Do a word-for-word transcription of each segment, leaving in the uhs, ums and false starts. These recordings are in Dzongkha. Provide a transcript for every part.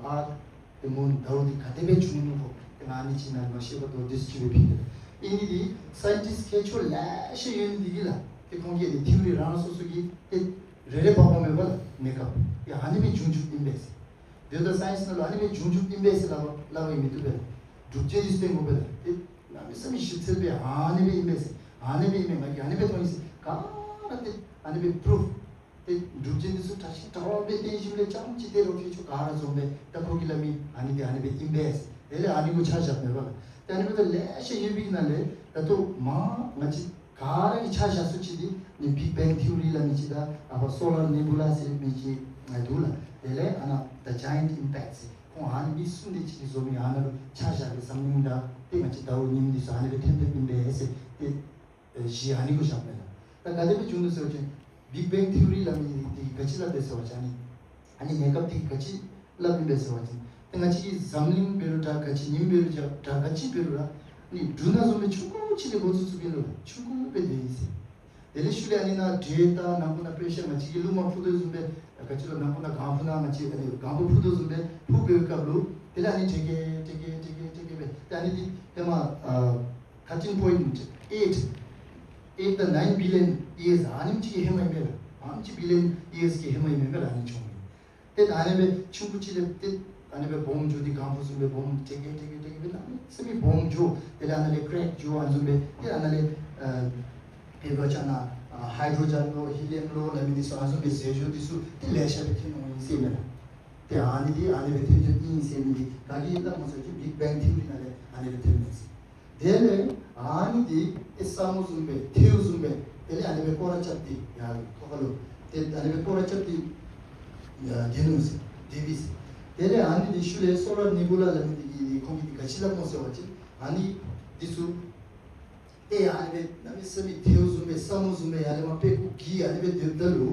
ཨརཐ་ཏེ་མུན་ཟླཝ་འདི་ག་དེ་སྦེ་བྱུང་ནུག་གོ། ཏེ་ང་ཨ་ནི་ཅིག་ནང་མ་ཤེས་པར་དོ་འདི་ཚུ་ཅིག་སྦེ་ཕུལ་ཏེ། ཨིན་ནི་འདི་སའིན་ཊིསཊ་མཁས་མཆོག་ལེ་ཤ་ཡོད་ནི་འདི་གིས་ལགས། ཏེ་ཁོང་གིས་ཨ་ནི་ཐི་ཡོ་རི་རང་སོ་སོ་གིས་ཏེ་རེ་རེ་བ་བ་མེད་པར་ལགས་གནས་སྐབས་ཡ་ཨ་ནི་སྦེ་བྱུང་བྱུངམ་ཨིན་པས་ཟེར། དེ་ད་སའིནསི་ནང་ལུ་ཨ་ནི་སྦེ་བྱུང་བྱུངམ་ཨིན་པས་ཟེར་སླབ་སླབ་པའི་མི་བཏུབ་པས་ལགས། སྒྲུབ་བྱེད་འདི་ཚུ་སྟོན་དགོ་པས་ལགས། ཏེ་གནམ་མེད་ས་མེད་ཞིབ་འཚོལ་སྦེ་ཨ་ནི་སྦེ་ཨིན་པས་ཟེར། ཨ་ནི་སྦེ་ཨིན་མས། ང་གིས་ཨ་ནི་སྦེ་མཐོང་ཡི་ཟེར། ག་ར་ཏེ་ཨ་ནི་སྦེ་པུ་རུཕ་ཏེ་སྒྲུབ་བྱེད་འདི་ཚུ་དྲག་ཤོས་དྲག་པ་སྦེ་བསྟན་ཞིནམ་ལས་རྐྱངམ་གཅིག་ཏེ་རོགས་ཕལ་ཆེར་ག་ར་འཛོམས་སྦེ་ད་ཁོ་གིས་སླབ་མི་ཨ་ནི་འདི་ཨ་ནི་སྦེ་ཨིན་པས་ཟེར། དེ་ལས་ཨ་ནི་གུ་ཆ་བཞགཔ་མས་པ་ལགས། ཏེ་ཨ་ནི་སྦེ་ད་ལེ་ཤ་ཡོད་པའི་ནང་ལས་ད་ལྟོ་མ་ང་བཅས་ག་ར་གིས་ཆ་བཞག་སུ་ཅིག་འདི་ནི་བིག་བེང་ཐི་ཡོ་རི་སླབ་མི་ཅིག་དང་ཨ་ཕར་སོ་ལར་ནེ་བུ་ལ་ཟེར་མི་ཅིག་ཨ་འདུག་ལགས། དེ་ལས་ཨ་ནཱ་ཛ་ཇ་ཡེནཊ་ཨིམ་པེཀཊ་ཟེར། ཁོང་ཨ་ནི་མི་གསུམ་དེ་ཅིག་གིས་བཟོ་མི་ཨ་ནཱ་ལུ་ཆ་བཞག་སྦེ་འཛམ་གླིང་དང་ཏེ་ང་བཅས་ཟླཝ་ཉིམ་འདི་ཚུ་ཨ་ནི་སྦེ་ཐོན་ཐོནམ་ཨིན་པས་ཟེར། ཏེ་ཨེ་གཞི་ཨ་ནི་གུ་བཞགཔ་མས་ལགས། ད་ག་དེ་སྦེ་བྱུང་ནུག་ཟེར་བ་ཅིན་བིག་བེང་ཐི་ཡོ་རི་སླབ་མི་འདི་གིས་ག་ཅི་སླབ་པས་ཟེར་བ་ཅིན་ཨ་ནི་ཨ་ནི་གནས་སྐབས་འདི་གིས་ག་ཅི་སླབ་ཨིན་པས་ཟེར་བ་ཅིན་ཏེ་ང་བཅས་ཀྱི་འཛམ་གླིང་འབད་རུང་འདྲ་ག་ཅི་ཉིམ་འབད་རུང་འདྲ་ག་ཅི་འབད་རུང་ར་ནི་འབྲུ་སྣ་བཟུམ་སྦེ་ཆུང་ཀུ་ཅིག་ལས་འགོ་བཙུགས་བཙུགསཔ་ཨིན་ལོ། ཆུང་ཀུ་སྦེ་སྡོད་ཡི་ཟེར། དེ་ལས་ཤུལ་ལས་ཨ་ནི་ནང་འདྲེ་དང་ནང་ཁུག་ནང་པེ་རེ་ཤར་ང་བཅས་ཀྱི་རླུང་མ་འཕུ་དོ་བཟུམ་སྦེ་ག་ཅི་ལོ་ནང་ཁུག་ནང་གངས་འཕུ་ནང་ང་བཅས་ཨ་ནི་གངས་བུ་འཕུ་དོ་བཟུམ་སྦེ་འཕུ་འབད་བའི་སྐབས་ལུ་དེ་ལས་ཨ་ནི་དྲེག་གེ་དྲེག་གེ་དྲེག་གེ་དྲེག་གེ་སྦེ་ཏེ་ཨ་ནི་འདི་ཧེ་མ་ཨ་ཐར་ཊིན་པོའིནཊ་ཨེཊ་ཨེཊ་དང་ནའིན་བི་ལི་ཡོན་ཡིརསི་ཨ་ནེམ་ཅིག་གི་ཧེ་མ་ཨིན་པས་ལགས། ཨ་ནེམ་ཅིག་བི་ལི་ཡོན་ཡིརསི་གི་ཧེ་མ་ཨིན་པས་ལགས། ཨ་ནི་བྱུང་མི་ཏེ་ཨ་ནི་སྦེ་ཆུང་ཀུ་ཅིག་ལས་ཏེ་ཨ་ནི་སྦེ་སྦོམ་འགྱོ་སྟེ་གངས་བུ་བཟུམ་སྦེ་སྦོམ་དྲེག་གེ་དྲེག་གེ་དྲེག་གེ་སྦེ་གནམ་མེད་ས་མེད་སྦོམ་འགྱོ། དེ་ལས་ཨ་ནཱ་ལས་ཀེ་རེཀ་འགྱོ། ཨ་ནི་བཟུམ་སྦེ་ཏེ་ཨ་ནཱ་ལས་ཨ་དཔེ་འབད་བ་ཅིན་ཨ་ཧའི་ཌྲོ་ཇེན་ལོ་ཧི་ལི་ཡམ་ལོ་སླབ་མི་འདི་ཚུ་ཨ་ནི་བཟུམ་སྦེ་ཟེར་འགྱོ་འདི་ཚུ་ཏེ་ལེ་ཤ་སྦེ་ཐོན་འོང་ཡི་ཟེར་མས་ལགས། ཏེ་ཨ་ནི་འདི་ཨ་ནི་སྦེ་ཐོན་ཐོནམ་ཨིན་ཟེར་མི་འདི་ག་གིས་སླབ་སྨོ་ཟེར་བ་ཅིན་བིག་བེང་ཐི་ཡོ་རི་ནང་ལས་ཨ་ནི་སྦེ་ཐོནམ་ཨིན་ཟེར། དེ་ལས་ཨ་ནི་འདི་ཏེ་ས་སྨུག་བཟུམ་སྦེ་ཐལཝ་བཟུམ་སྦེ་དེ་ལས་ཨ་ནི་སྦེ་སྐོར་ར་རྐྱབ་སྟེ་ཡར་ཐོག་ཁ་ལུ་ཏེ་ཨ་ནི་སྦེ་སྐོར་ར་རྐྱབ་སྟེ་ཡར་སྡོད་ནུག་ཟེར་སྡོད་པས་ཟེར། དེ་ལས་ཨ་ནི་འདི་ཤུལ་ལས་སོ་ལར་ནེ་བུ་ལ་སླབ་མི་འདི་གིས་ཁོང་གིས་འདི་ག་ཅི་སླབ་སྨོ་ཟེར་བ་ཅིན་ཨ་ནི་འདི་ཚུ་ཏེ་ཨ་ནི་སྦེ་གནམ་མེད་ས་མེད་ཐལཝ་བཟུམ་སྦེ་ས་སྨུག་བཟུམ་སྦེ་ཡར་ལས་མར་པད་ཀོ་གིས་ཨ་ནི་སྦེ་སྡོདཔ་ད་ལུ་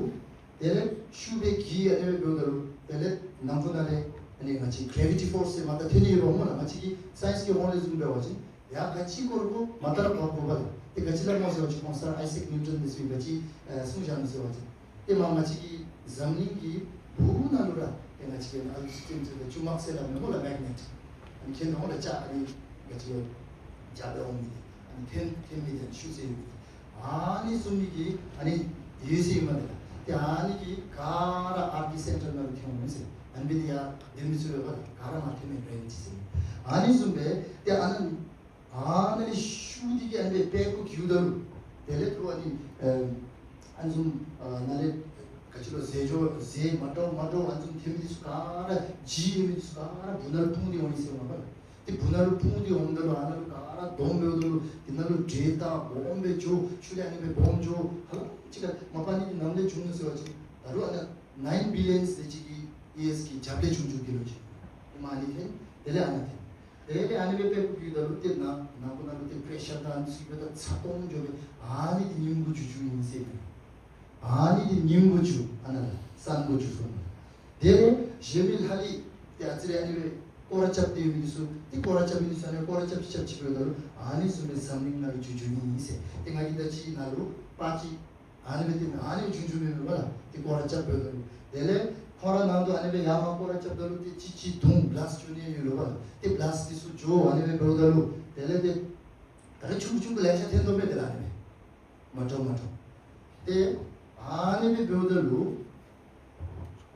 དེ་ལས་ཤུགས་སྦེ་གིས་ཨ་ནི་སྦེ་འབདཝ་ད་ལུ་དེ་ལས་ནང་ཁུག་ནང་ལས་ཨ་ནི་ང་བཅས་གེ་རེ་ཝི་ཊི་ཕོརསི་ཟེར་མ་ད་ཐོན་ནི་ཡོདཔ་སྨོ་ལགས། ང་བཅས་ཀྱི་སའིནསི་གི་ཧོང་ལས་བཟུམ་འབད་བ་ཅིན་ཡར་ག་ཅི་བསྐོར་དགོ་མ་ལྟར་འབབ་དགོ་པས་ལགས། ཏེ་ག་ཅི་སླབ་སྨོ་ཟེར་བ་ཅིན་ཁོང་སར་ཨའི་ཟེག་ནིའུ་ཊོན་འདི་ཚུ་གིས་ག་ཅི་ཨེ་གསུངས་བཞག་ནུག་ཟེར་བ་ཅིན་ཏེ་མར་ང་བཅས་ཀྱི་འཛམ་གླིང་གི་སྦུག་ནང་ལུ་ར་ཏེ་ང་བཅས་ཀྱི་ཨ་ལུ་སིསི་ཊེམ་ཚུ་ད་ཅུ་མག་ཟེར་སླབ་མི་སྨོ་ལགས། མེག་ནེཊ་ཨ་ནི་ཁྱེད་ནང་ལུ་ཅ་ཨ་ནི་ག་ཅི་ལོ་རྒྱབ་སྦེ་འོང་མི་འདི་ཨ་ནི་འཐེན་འཐེན་མི་འདི་ཨ་ནི་ཤུགས་ཟེར་མི་འདི་ཨ་ནི་བཟུམ་མའི་གི་ཨ་ནི་ཡོད་ཟེར་ཨིན་མས་ལགས། ཏེ་ཨ་ནི་གིས་ག་ར་ཨརཐ་གི་སེན་ཊར་ནང་ལུ་ཐོན་འོང་ཟེར། ཨ་ནི་སྦེ་ཏེ་ཡར་སྡོད་མི་ཚུ་ཡོད་པ་ག་ར་མར་ཐོན་མི་རེ་ཅིག་ཟེར། ཨ་ནི་བཟུམ་སྦེ་ཏེ་ཨ་ནཱ་ཨ་ནི་ཤུགས་འདི་གིས་ཨ་ནི་སྦེ་པད་ཀོ་གིཝ་ད་ལུ་དེ་ལས་ཏེ་ཨ་ནི་ཨ་ཨ་ནི་བཟུམ་ཨ་ནཱ་ལས་ག་ཅི་ལོ་ཟེ་འགྱོ་ཟེ་མ་འདྲཝ་མ་འདྲཝ་ཨ་ནི་བཟུམ་ཐོན་མི་འདི་ཚུ་ག་ར་ལྗིད་ཡོད་མི་འདི་ཚུ་ག་ར་སྦུག་ནང་ལུ་སྤུངས་ཏེ་འོང་ཡི་ཟེར་མས་པ་ལགས། ཏེ་སྦུག་ནང་ལུ་སྤུངས་ཏེ་འོངམ་ད་ལུ་ཨ་ནཱ་ལུ་ག་ར་སྡོམ་འབདཝ་ད་ལུ་དེ་ནང་ལུ་འདྲེ་དང་སྦོམ་སྦེ་འགྱོ། ཤུལ་ལས་ཨ་ནི་སྦེ་སྦོམ་འགྱོ། ཧ་ལམ་ཅིག་ཁར་མ་པ་ཨ་ནི་འདི་ནམ་ལས་བྱུང་ནུག་ཟེར་བ་ཅིན་ད་རུང་ཨ་ནཱ་ནའིན་བི་ལི་ཡོན་ཟེར་ཅིག་གི་ཡིརསི་གི་རྒྱབ་ལས་བྱུང་བྱུངམ་འདི་ལོ་ཅིག་ཨིན་མས། ཨ་ནི་འཐེན་དེ་ལས་ཨ་ནཱ་འཐེན། དེ་ལས་ཨ་ནི་སྦེ་པད་ཀོ་གིཝ་ད་ལུ་ཏེ་ནང་ནང་ཁུག་ནང་ལུ་ཏེ་པེ་རེ་ཤར་དང་ཨ་ནི་ཚུ་གིས་སྦེ་ད་ཚ་སྟོངམ་འགྱོ་སྦེ་ཨ་ནི་འདི་ཉིམ་གུ་འགྱུར་འགྱུརཝ་ཨིན་ཟེར་མས། ཨ་ནི་འདི་ཉིམ་གུ་འགྱུར་ཨ་ནཱ་ལགས་སཱན་གུ་འགྱུར་སོང་། དེ་ལས་ཞེ་མི་ལྷ་ལི་ཏེ་ཨ་ཙི་རེ་ཨ་ནི་སྦེ་སྐོར་ར་རྐྱབ་སྟེ་ཡོད་མི་འདི་ཚུ་ཏེ་སྐོར་ར་རྐྱབ་མི་འདི་ཚུ་ཨ་ནི་སྐོར་ར་རྐྱབ་ཅིག་རྐྱབ་ཅིག་འབདཝ་ད་ལུ་ཨ་ནི་བཟུམ་སྦེ་འཛམ་གླིང་ནང་ལུ་འགྱུར་འགྱུར་ནི་ཨིན་ཟེར། ཏེ་ང་གིས་ད་ཅི་ནཱ་ལུ་པར་ཅིག་ཨ་ནི་སྦེ་ཏེ་ཨ་ནི་སྦེ་བྱུང་བྱུངམ་མས་པ་ལགས། ཏེ་སྐོར་ར་རྐྱབ་འབདཝ་ད་ལུ་དེ་ལས་ཁོང་ར་ནང་དུ་ཨ་ནི་སྦེ་ཡར་མར་སྐོར་ར་རྐྱབ་ད་ལུ་ཏེ་ཅིག་ཅིག་དུང་བི་ལཱསཊ་འགྱོ་ནི་ཡོད་ལོ་པ་ལགས། ཏེ་བི་ལཱསཊ་འདི་ཚུ་འགྱོ་ཨ་ནི་སྦེ་འབདཝ་ད་ལུ་དེ་ལས་ཏེ་ད་རུང་ཆུང་ཀུ་ཆུང་ཀུ་ལེ་ཤ་འཐོན་དོ་མས། དེ་ལས་ཨ་ནི་སྦེ་མ་འདྲཝ་མ་འདྲཝ། ཏེ་ཨ་ནི་སྦེ་འབདཝ་ད་ལུ་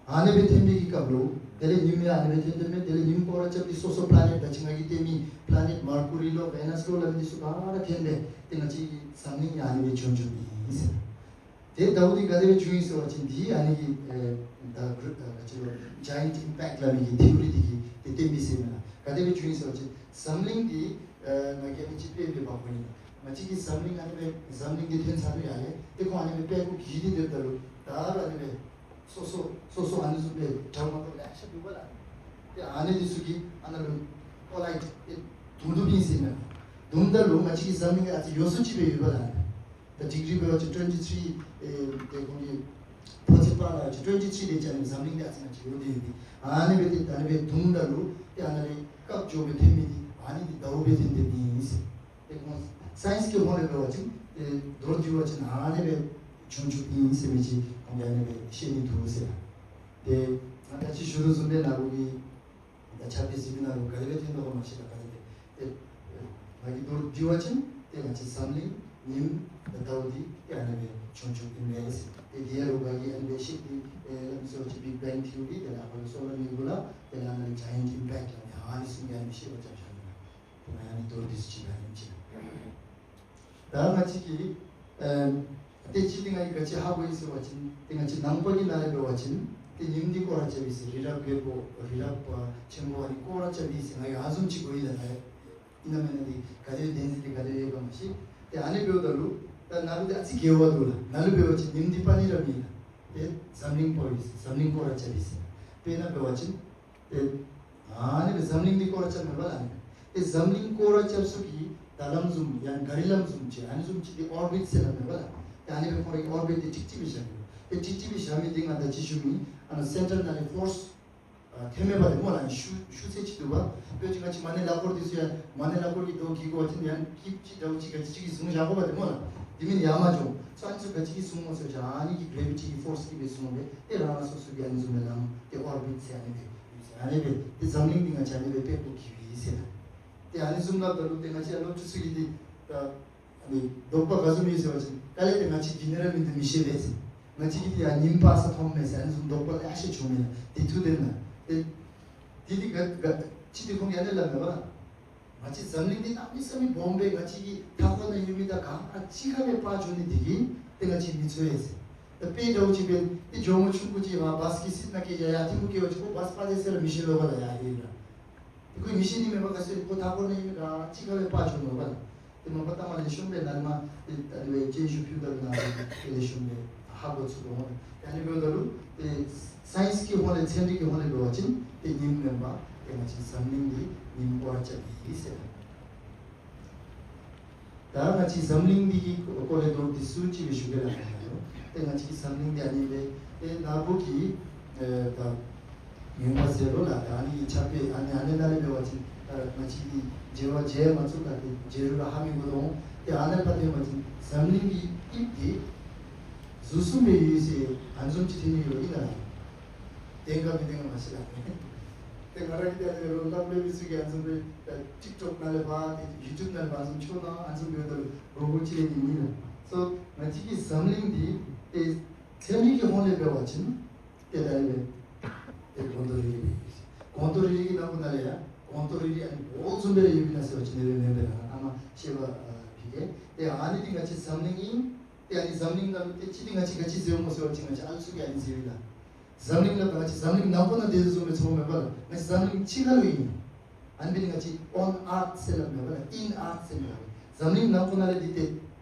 ཨ་ནི་སྦེ་འཐོན་པའི་གི་སྐབས་ལུ་དེ་ལས་ཉིམ་ཡང་ཨ་ནི་སྦེ་འཐོན་འཐོནམ་མས། དེ་ལས་ཉིམ་སྐོར་ར་རྐྱབ་སྟེ་སོ་སོ་པི་ལ་ནེཊ་ད་ཅི་ང་གིས་སྟོན་མི་པི་ལ་ནེཊ་མར་ཀུ་རི་ལོ་ཝེ་ནཱསི་ལོ་སླབ་མི་འདི་ཚུ་ག་ར་འཐོན་སྦེ་ཏེ་ང་བཅས་ཀྱི་འཛམ་གླིང་ཡང་ཨ་ནི་སྦེ་བྱུང་བྱུངམ་ཨིན་ཟེར། ཏེ་ཟླཝ་འདི་ག་དེ་སྦེ་བྱུང་ཡི་ཟེར་བ་ཅིན་འདི་ཨ་ནི་གི་ཨེ་ད་གྲུ་ཨེ་ག་ཅི་ལོ་ཇ་ཡེནཊ་ཨིམ་པེཀཊ་སླབ་མི་གི་ཐི་ཡོ་རི་འདི་གིས་ཏེ་སྟོན་མི་ཟེར་མས་ལགས། ག་དེ་སྦེ་བྱུང་ཡི་ཟེར་བ་ཅིན་འཛམ་གླིང་འདི་ཨེ་ང་གིས་ཨ་ནི་ཅིག་དཔེ་སྦེ་འབག་དགོ་ནི། ང་བཅས་ཀྱི་འཛམ་གླིང་ཨ་ནི་སྦེ་འཛམ་གླིང་འདི་ཐོན་ཚར་ནུག་ཡར་ལས། ཏེ་ཁོང་ཨ་ནི་སྦེ་པད་ཀོ་གིས་ཏེ་སྡོདཔ་ད་ལུ་ད་རུང་ཨ་ནི་སྦེ་སོ་སོ་སོ་སོ་ཨ་ནི་བཟུམ་སྦེ་འདྲ་མ་འདྲཝ་ལེ་ཤ་འདུག་པ་ལགས། ཏེ་ཨ་ནི་འདི་ཚུ་གིས་ཨ་ནཱ་ལུ་ཀོ་ལའིཌ་ཏེ་དུམ་དུམ་ཨིན་ཟེར་མས། དུམ་ད་ལུ་ང་བཅས་ཀྱི་འཛམ་གླིང་ཨ་ཙི་ཡོ་སུ་ཅིག་སྦེ་ཡོད་པ་ལགས། ད་ཌིག་རི་འབད་བ་ཅིན་ཊུ་ཝེན་ཊི་ཐི་རི་ཨེ་ཏེ་ཁོང་གི་ཕོ་ཚོད་པ་ལ་ཅིག་ཊུ་ཝེན་ཊི་ཐི་རི་ལས་ཅིག་ཨ་ནི་འཛམ་གླིང་འདི་ཨ་ཙི་ང་བཅས་ཡོད་དེ་ཡོད་དེ། ཨ་ནི་སྦེ་ཏེ་ད་ཨ་ནི་སྦེ་དུམ་ད་ལུ་ཏེ་ཨ་ནཱ་ལས་སྐབས་འགྱོ་སྦེ་ཐོན་མི་འདི་ཨ་ནི་འདི་ཟླཝ་སྦེ་ཐོན་ཐོནམ་ཨིན་ཟེར། ཏེ་ཁོང་སའིནསི་གི་ཧོང་ལས་འབད་བ་ཅིན་ཏེ་མདོར་བསྡུ་བ་ཅིན་ཨ་ནི་སྦེ་བྱུང་བྱུངམ་ཨིན་ཟེར་མི་ཅིག་ཁོང་གིས་ཨ་ནི་སྦེ་བཤད་ནི་འདུག་ཟེར། ཏེ་ང་ད་ཅི་ཞུ་དོ་བཟུམ་སྦེ་ནཱ་ལུ་གི་ ད་ཆ་པའི་གཟིགས་པའི་ནང་ལུ་ག་དེ་སྦེ་ཐོན་དོ་ག་མ་ཤེས་ད། ག་དེ་སྦེ་ཏེ་ང་གིས་མདོར་བསྡུ་བ་ཅིན་ཏེ་ང་བཅས་འཛམ་གླིང་ཉིམ་དང་ཟླཝ་འདི་ཏེ་ཨ་ནི་སྦེ་བྱུང་བྱུངམ་ཨིན་མས་ཟེར། ཏེ་དེ་ཡང་རུང་ག་གིས་ཨ་ནི་སྦེ་བཤད་དེ་ཨེ་ལམ་སྲོལ་ཅིག་Big Bang Theory དེ་ལས་ཨ་ཕར་ལུ་Solar Nebula དེ་ལས་ཨ་ནི་Giant Impact ཨ་ནི་ཨ་ནི་གསུམ་གྱི་ཨ་ནི་བཤད་པ་རྐྱབ་རྐྱབ་ཨིན་མས། ཏེ་ང་ཡང་ཨ་ནི་མདོར་བསྡུས་ཅིག་ཨ་ནི་ཅིག་ད་ང་བཅས་ཀྱིས་ཨེམ་ཏེ་གཅིག་འདི་ང་གིས་ག་ཅི་ཧ་གོ་ཡི་ཟེར་བ་ཅིན་ཏེ་ང་བཅས་ནང་པ་གི་ནང་ལས་འབད་བ་ཅིན་ཏེ་ཉིམ་འདི་སྐོར་ར་རྐྱབ་ཨིན་ཟེར། རི་རབ་རྒྱལ་པོ་རི་རབ་ཨ་ཆེན་པོ་ཨ་ནི་སྐོར་ར་རྐྱབ་ཨིན་ཟེར་ང་གིས་ཨ་བཟུམ་ཅིག་གོ་ཡི་ལགས། ཨིན་ན་མེན་ན་འདི་ག་དེ་བདེན་འཛིན་འདི་ག་དེ་ཡོད་ག་མ་ཤེས། ཏེ་ཨ་ནི་འབདཝ་ད་ལུ་ད་ནཱ་ལུ་འདི་ཨ་ཙི་འགལ་བ་འདུག་ལགས། ནཱ་ལུ་འབད་བ་ཅིན་ཉིམ་འདི་པ་ནི་ར་མེན་ལགས། ཏེ་འཛམ་གླིང་སྐོར་ཨིན་ཟེར། འཛམ་གླིང་སྐོར་ར་རྐྱབ་ཨིན་ཟེར། དཔེར་ན་འབད་བ་ཅིན་ཏེ་ཨ་ནི་སྦེ་འཛམ་གླིང་འདི་སྐོར་ར་རྐྱབ་མས་པ་ལགས། ཨ་ནི་ཏེ་འཛམ་གླིང་སྐོར་ར་རྐྱབ་ས་གི་ད་ལམ་བཟུམ་ཡང་ག་རི་ལམ་བཟུམ་ཅིག་ཨ་ནི་བཟུམ་ཅིག་འདི་ཨོར་བིཊ་ཟེར་སླབ་མས་པ་ལགས། ཏེ་ཨ་ནི་སྦེ་ཁོང་རའི་ཨོར་བིཊ་འདི་ཀྲིག་ཀྲི་སྦེ་བཞག་ནི། ཏེ་ཀྲིག་ཀྲི་སྦེ་བཞག་མི་འདི་ང་ད་ཅི་ཞུ་མི་ཨ་ནི་སེན་ཊར་ནང་ལས་ཕོརསི་ཨ་ཐོན་མས་པ་ཏེ་སྨོ་ལགས། ཨ་ནི་ཤུགས་ཤུགས་ཚད་ཅིག་འདུག་པ། དཔེ་ཅིག་ང་བཅས་མ་ཎི་གླ་འཁོར་འདི་ཚུ་ཡང་མ་ཎི་གླ་འཁོར་གྱི་རྡོ་གི་གོ་བ་ཅིན་ཡང་སྐྱིབས་ཅིག་འདྲཝ་ཅིག་ག་ཅི་ཅིག་གིས་བཟུང་བཞག་དགོ་པ་ཏེ་སྨོ་ལགས། དེ་མེན་ཡར་མར་འགྱོ། སོ་ཨ་ནི་ཚུ་ག་ཅི་གིས་བཟུང་སྨོ་ཟེར་བ་ཅིན་ཨ་ནི་གི་གི་རེ་བི་ཊི་གི་ཕོརསི་གིས་སྦེ་བཟུང་སྦེ་ཏེ་རང་རང་སོ་སོ་གི་ཨ་ནི་བཟུམ་སྦེ་ལམ་ཏེ་ཨོར་བིཊ་ཟེར་ཨ་ནི་སྦེ་ཨ་ནི་སྦེ་ཏེ་འཛམ་གླིང་འདི་ང་བཅས་ཨ་ནི་སྦེ་དཔྱད་དགོ་གི་ཡོད་ཟེར་ལགས། ཏེ་ཨ་ནི་བཟུམ་སླབ་ད་ལུ་ཏེ་ང་བཅས་སློབ་ཕྲུག་ཚུ་གིས་འདི་ད་ཨ་ནི་དོགས་པ་ག་བཟུམ་ཡོད་ཟེར་བ་ཅིན་དཀའ་ལས་ཏེ་ང་བཅས་རྒྱུན་ར་མིན་འདུག་མི་ཤེས་པས་ཟེར། ང་བཅས་ཀྱིས་ཏེ་ཡར་ཉིམ་འབར་ས་མཐོངམ་མས་ཟེར་ཨ་ནི་བཟུམ་དོགས་པ་ལེ་ཤ་བྱུང་མས་ལགས། ཏེ་ཐུགས་བདེན་ལགས། ཏེ་དེ་འདི་ག་ག་ཅི་སྟེ་ཁོང་གིས་ཨ་ནི་སླབ་མས་པ། ང་བཅས་འཛམ་གླིང་འདི་གནམ་མེད་ས་མེད་སྦོམ་སྦེ་ང་བཅས་ཀྱི་མཐའ་འཁོར་ནང་ཡོད་མི་དང་ག་ར་གཅིག་ཁར་སྦེ་སྤར་བཅུག་ནི་འདི་གིས་ཏེ་ང་བཅས་མི་ཚོར་བས་ཟེར། ད་དཔེ་འདྲཝ་ཅིག་འབད་ཏེ་ཇོ་མོ་ཆུང་ཀུ་ཅིག་ཨ་བཱསི་གི་སིཊ་ནང་བཀལ་བཞག་ཡར་ཐིམ་ཕུག་བཀལ་བ་ཅིན་ཁོ་བཱསི་སྤར་ཏེ་ཟེར་ར་མི་ཤེས་ལོ་པ་ལགས། ཡར་ཡོད་ར་ཏེ་ཁོ་མི་ཤེས་ནི་མེད་པ་ག་ཟེར། ཁོ་མཐའ་འཁོར་ནང་ཡོད་མི་ག་གཅིག་ཁར་སྦེ་སྤར་བཅུག་ནུག་པ་ལགས། ཏེ་མ་པ་ལྟ་མ་ལེགས་ཤོམ་སྦེ་ནཱ་ལས་མར་ཏེ་ད་རེས་སྦེ་སྤྱན་ཞུ་ཕུལཝ་ད་ལུ་ནཱ་ལས་ཏེ་ལེགས་ཤོམ་སྦེ་ཧ་གོ་ཚུགས་དོ་སྨོ། ཏེ་ཨ་ནི་འབདཝ་ད་ལུ་ཏེ་སའིནསི་གི་ཧོང་ལས་ཚན་རིག་གི་ཧོང་ལས་འབད་བ་ཅིན་ཏེ་ཉིམ་མེན་པར་ཏེ་ང་བཅས་འཛམ་གླིང་འདི་ཉིམ་སྐོར་ར་རྐྱབ་ཨིན་ཟེར། ད་ང་བཅས་འཛམ་གླིང་འདི་གི་སྐོར་ལས་མདོར་བསྡུས་སུ་ཅིག་སྦེ་ཞུ་གེ་ལགས། ཏེ་ང་བཅས་ཀྱི་འཛམ་གླིང་འདི་ཨ་ནི་སྦེ་ཏེ་ནཱ་བུ་གི་ཨེ་ད་ཉིམ་པ་ཟེར་རུང་ལགས། ད་ཨ་ནི་ཕྱག་དཔེ་ཨ་ནི་ཨ་ནི་ནང་ལས་འབད་བ་ཅིན་ད་ང་བཅས་ཀྱིས་མཇལ་བར་མཇལ་མ་ཚུགས། ད་ཏེ་མཇལ་རུང་ར་ཧ་མི་གོ་དོ་འོང་། ཏེ་ཨ་ནཱ་ལས་ཕར་ཐོན་པ་ཅིན་འཛམ་གླིང་གི་དབྱིབས་འདི་གཟུགས་གསུམ་སྦེ་ཡོད་ཟེར་ཨ་ནི་བཟུམ་ཅིག་ཐོན་ནི་ཡོད་ཨིན་ན་ལགས། བདེན་ག་མི་བདེན་ག་མ་ཤེས་ལགས། ཏེ་ང་ར་གིས་ཏེ་ཨ་ནི་རོགས་སླབ་རུང་མི་ཚུ་གིས་ཨ་ནི་བཟུམ་སྦེ་ཏེ་ཊིཀ་ཊོཀ་ནང་ལས་ཕར་ཏེ་ཡུ་ཊུབ་ནང་ལས་ཕར་ཨ་ནི་བཟུམ་ཆོ་ནང་ཨ་ནི་བཟུམ་འབདཝ་ད་ལུ་རོགས་ཅིག་ལས་ཨིན་ན་ལགས། སོ་ང་བཅས་ཀྱི་འཛམ་གླིང་འདི་ཏེ་ཚན་རིག་གི་ཧོང་ལས་འབད་བ་ཅིན་ཏེ་ད་ཨ་ནི་སྦེ་ཏེ་སྒོང་རྡོག་རིལ་རིལ་སྦེ་ཡོད་ཟེར། སྒོང་རྡོག་རིལ་རིལ་གྱི་ནང་ཁོ་ནང་ལས་ཡང་སྒོང་རྡོག་རིལ་རིལ་ཨ་ནི་སྒོ་བཟུམ་སྦེ་ར་ཡོདཔ་ཨིན་ན་ཟེར་བ་ཅིན་ཨ་ནི་སྦེ་མེན་པས་ལགས། ཨ་མ་ཤེས་པ་ཨ་ཕི་ཏེ་ཏེ་ཨ་ནི་འདི་ང་བཅས་འཛམ་གླིང་ཨིན། ཏེ་ཨ་ནི་འཛམ་གླིང་ནང་ལུ་ཏེ་གཅིག་འདི་ང་བཅས་ག་ཅི་ཟེར་སྨོ་ཟེར་བ་ཅིན་ང་བཅས་ཨ་ལུ་ཚུ་གིས་ཨ་ནི་ཟེར་བས་ལགས། འཛམ་གླིང་ལུ་ང་བཅས་འཛམ་གླིང་ནང་ཁོ་ན་དེ་བཟུམ་སྦེ་ཚོརཝ་མས་པ་ལགས། ང་བཅས་འཛམ་གླིང་ཕྱི་ཁ་ལུ་ཨིན། ཨ་ནི་འབད་ནི་ང་བཅས་on earth ཟེར་སླབ་མས་པ་ལགས། in earth ཟེར་མས་པ་ལགས། འཛམ་གླིང་ནང་ཁོ་ན་ལས་འདི་ཏེ་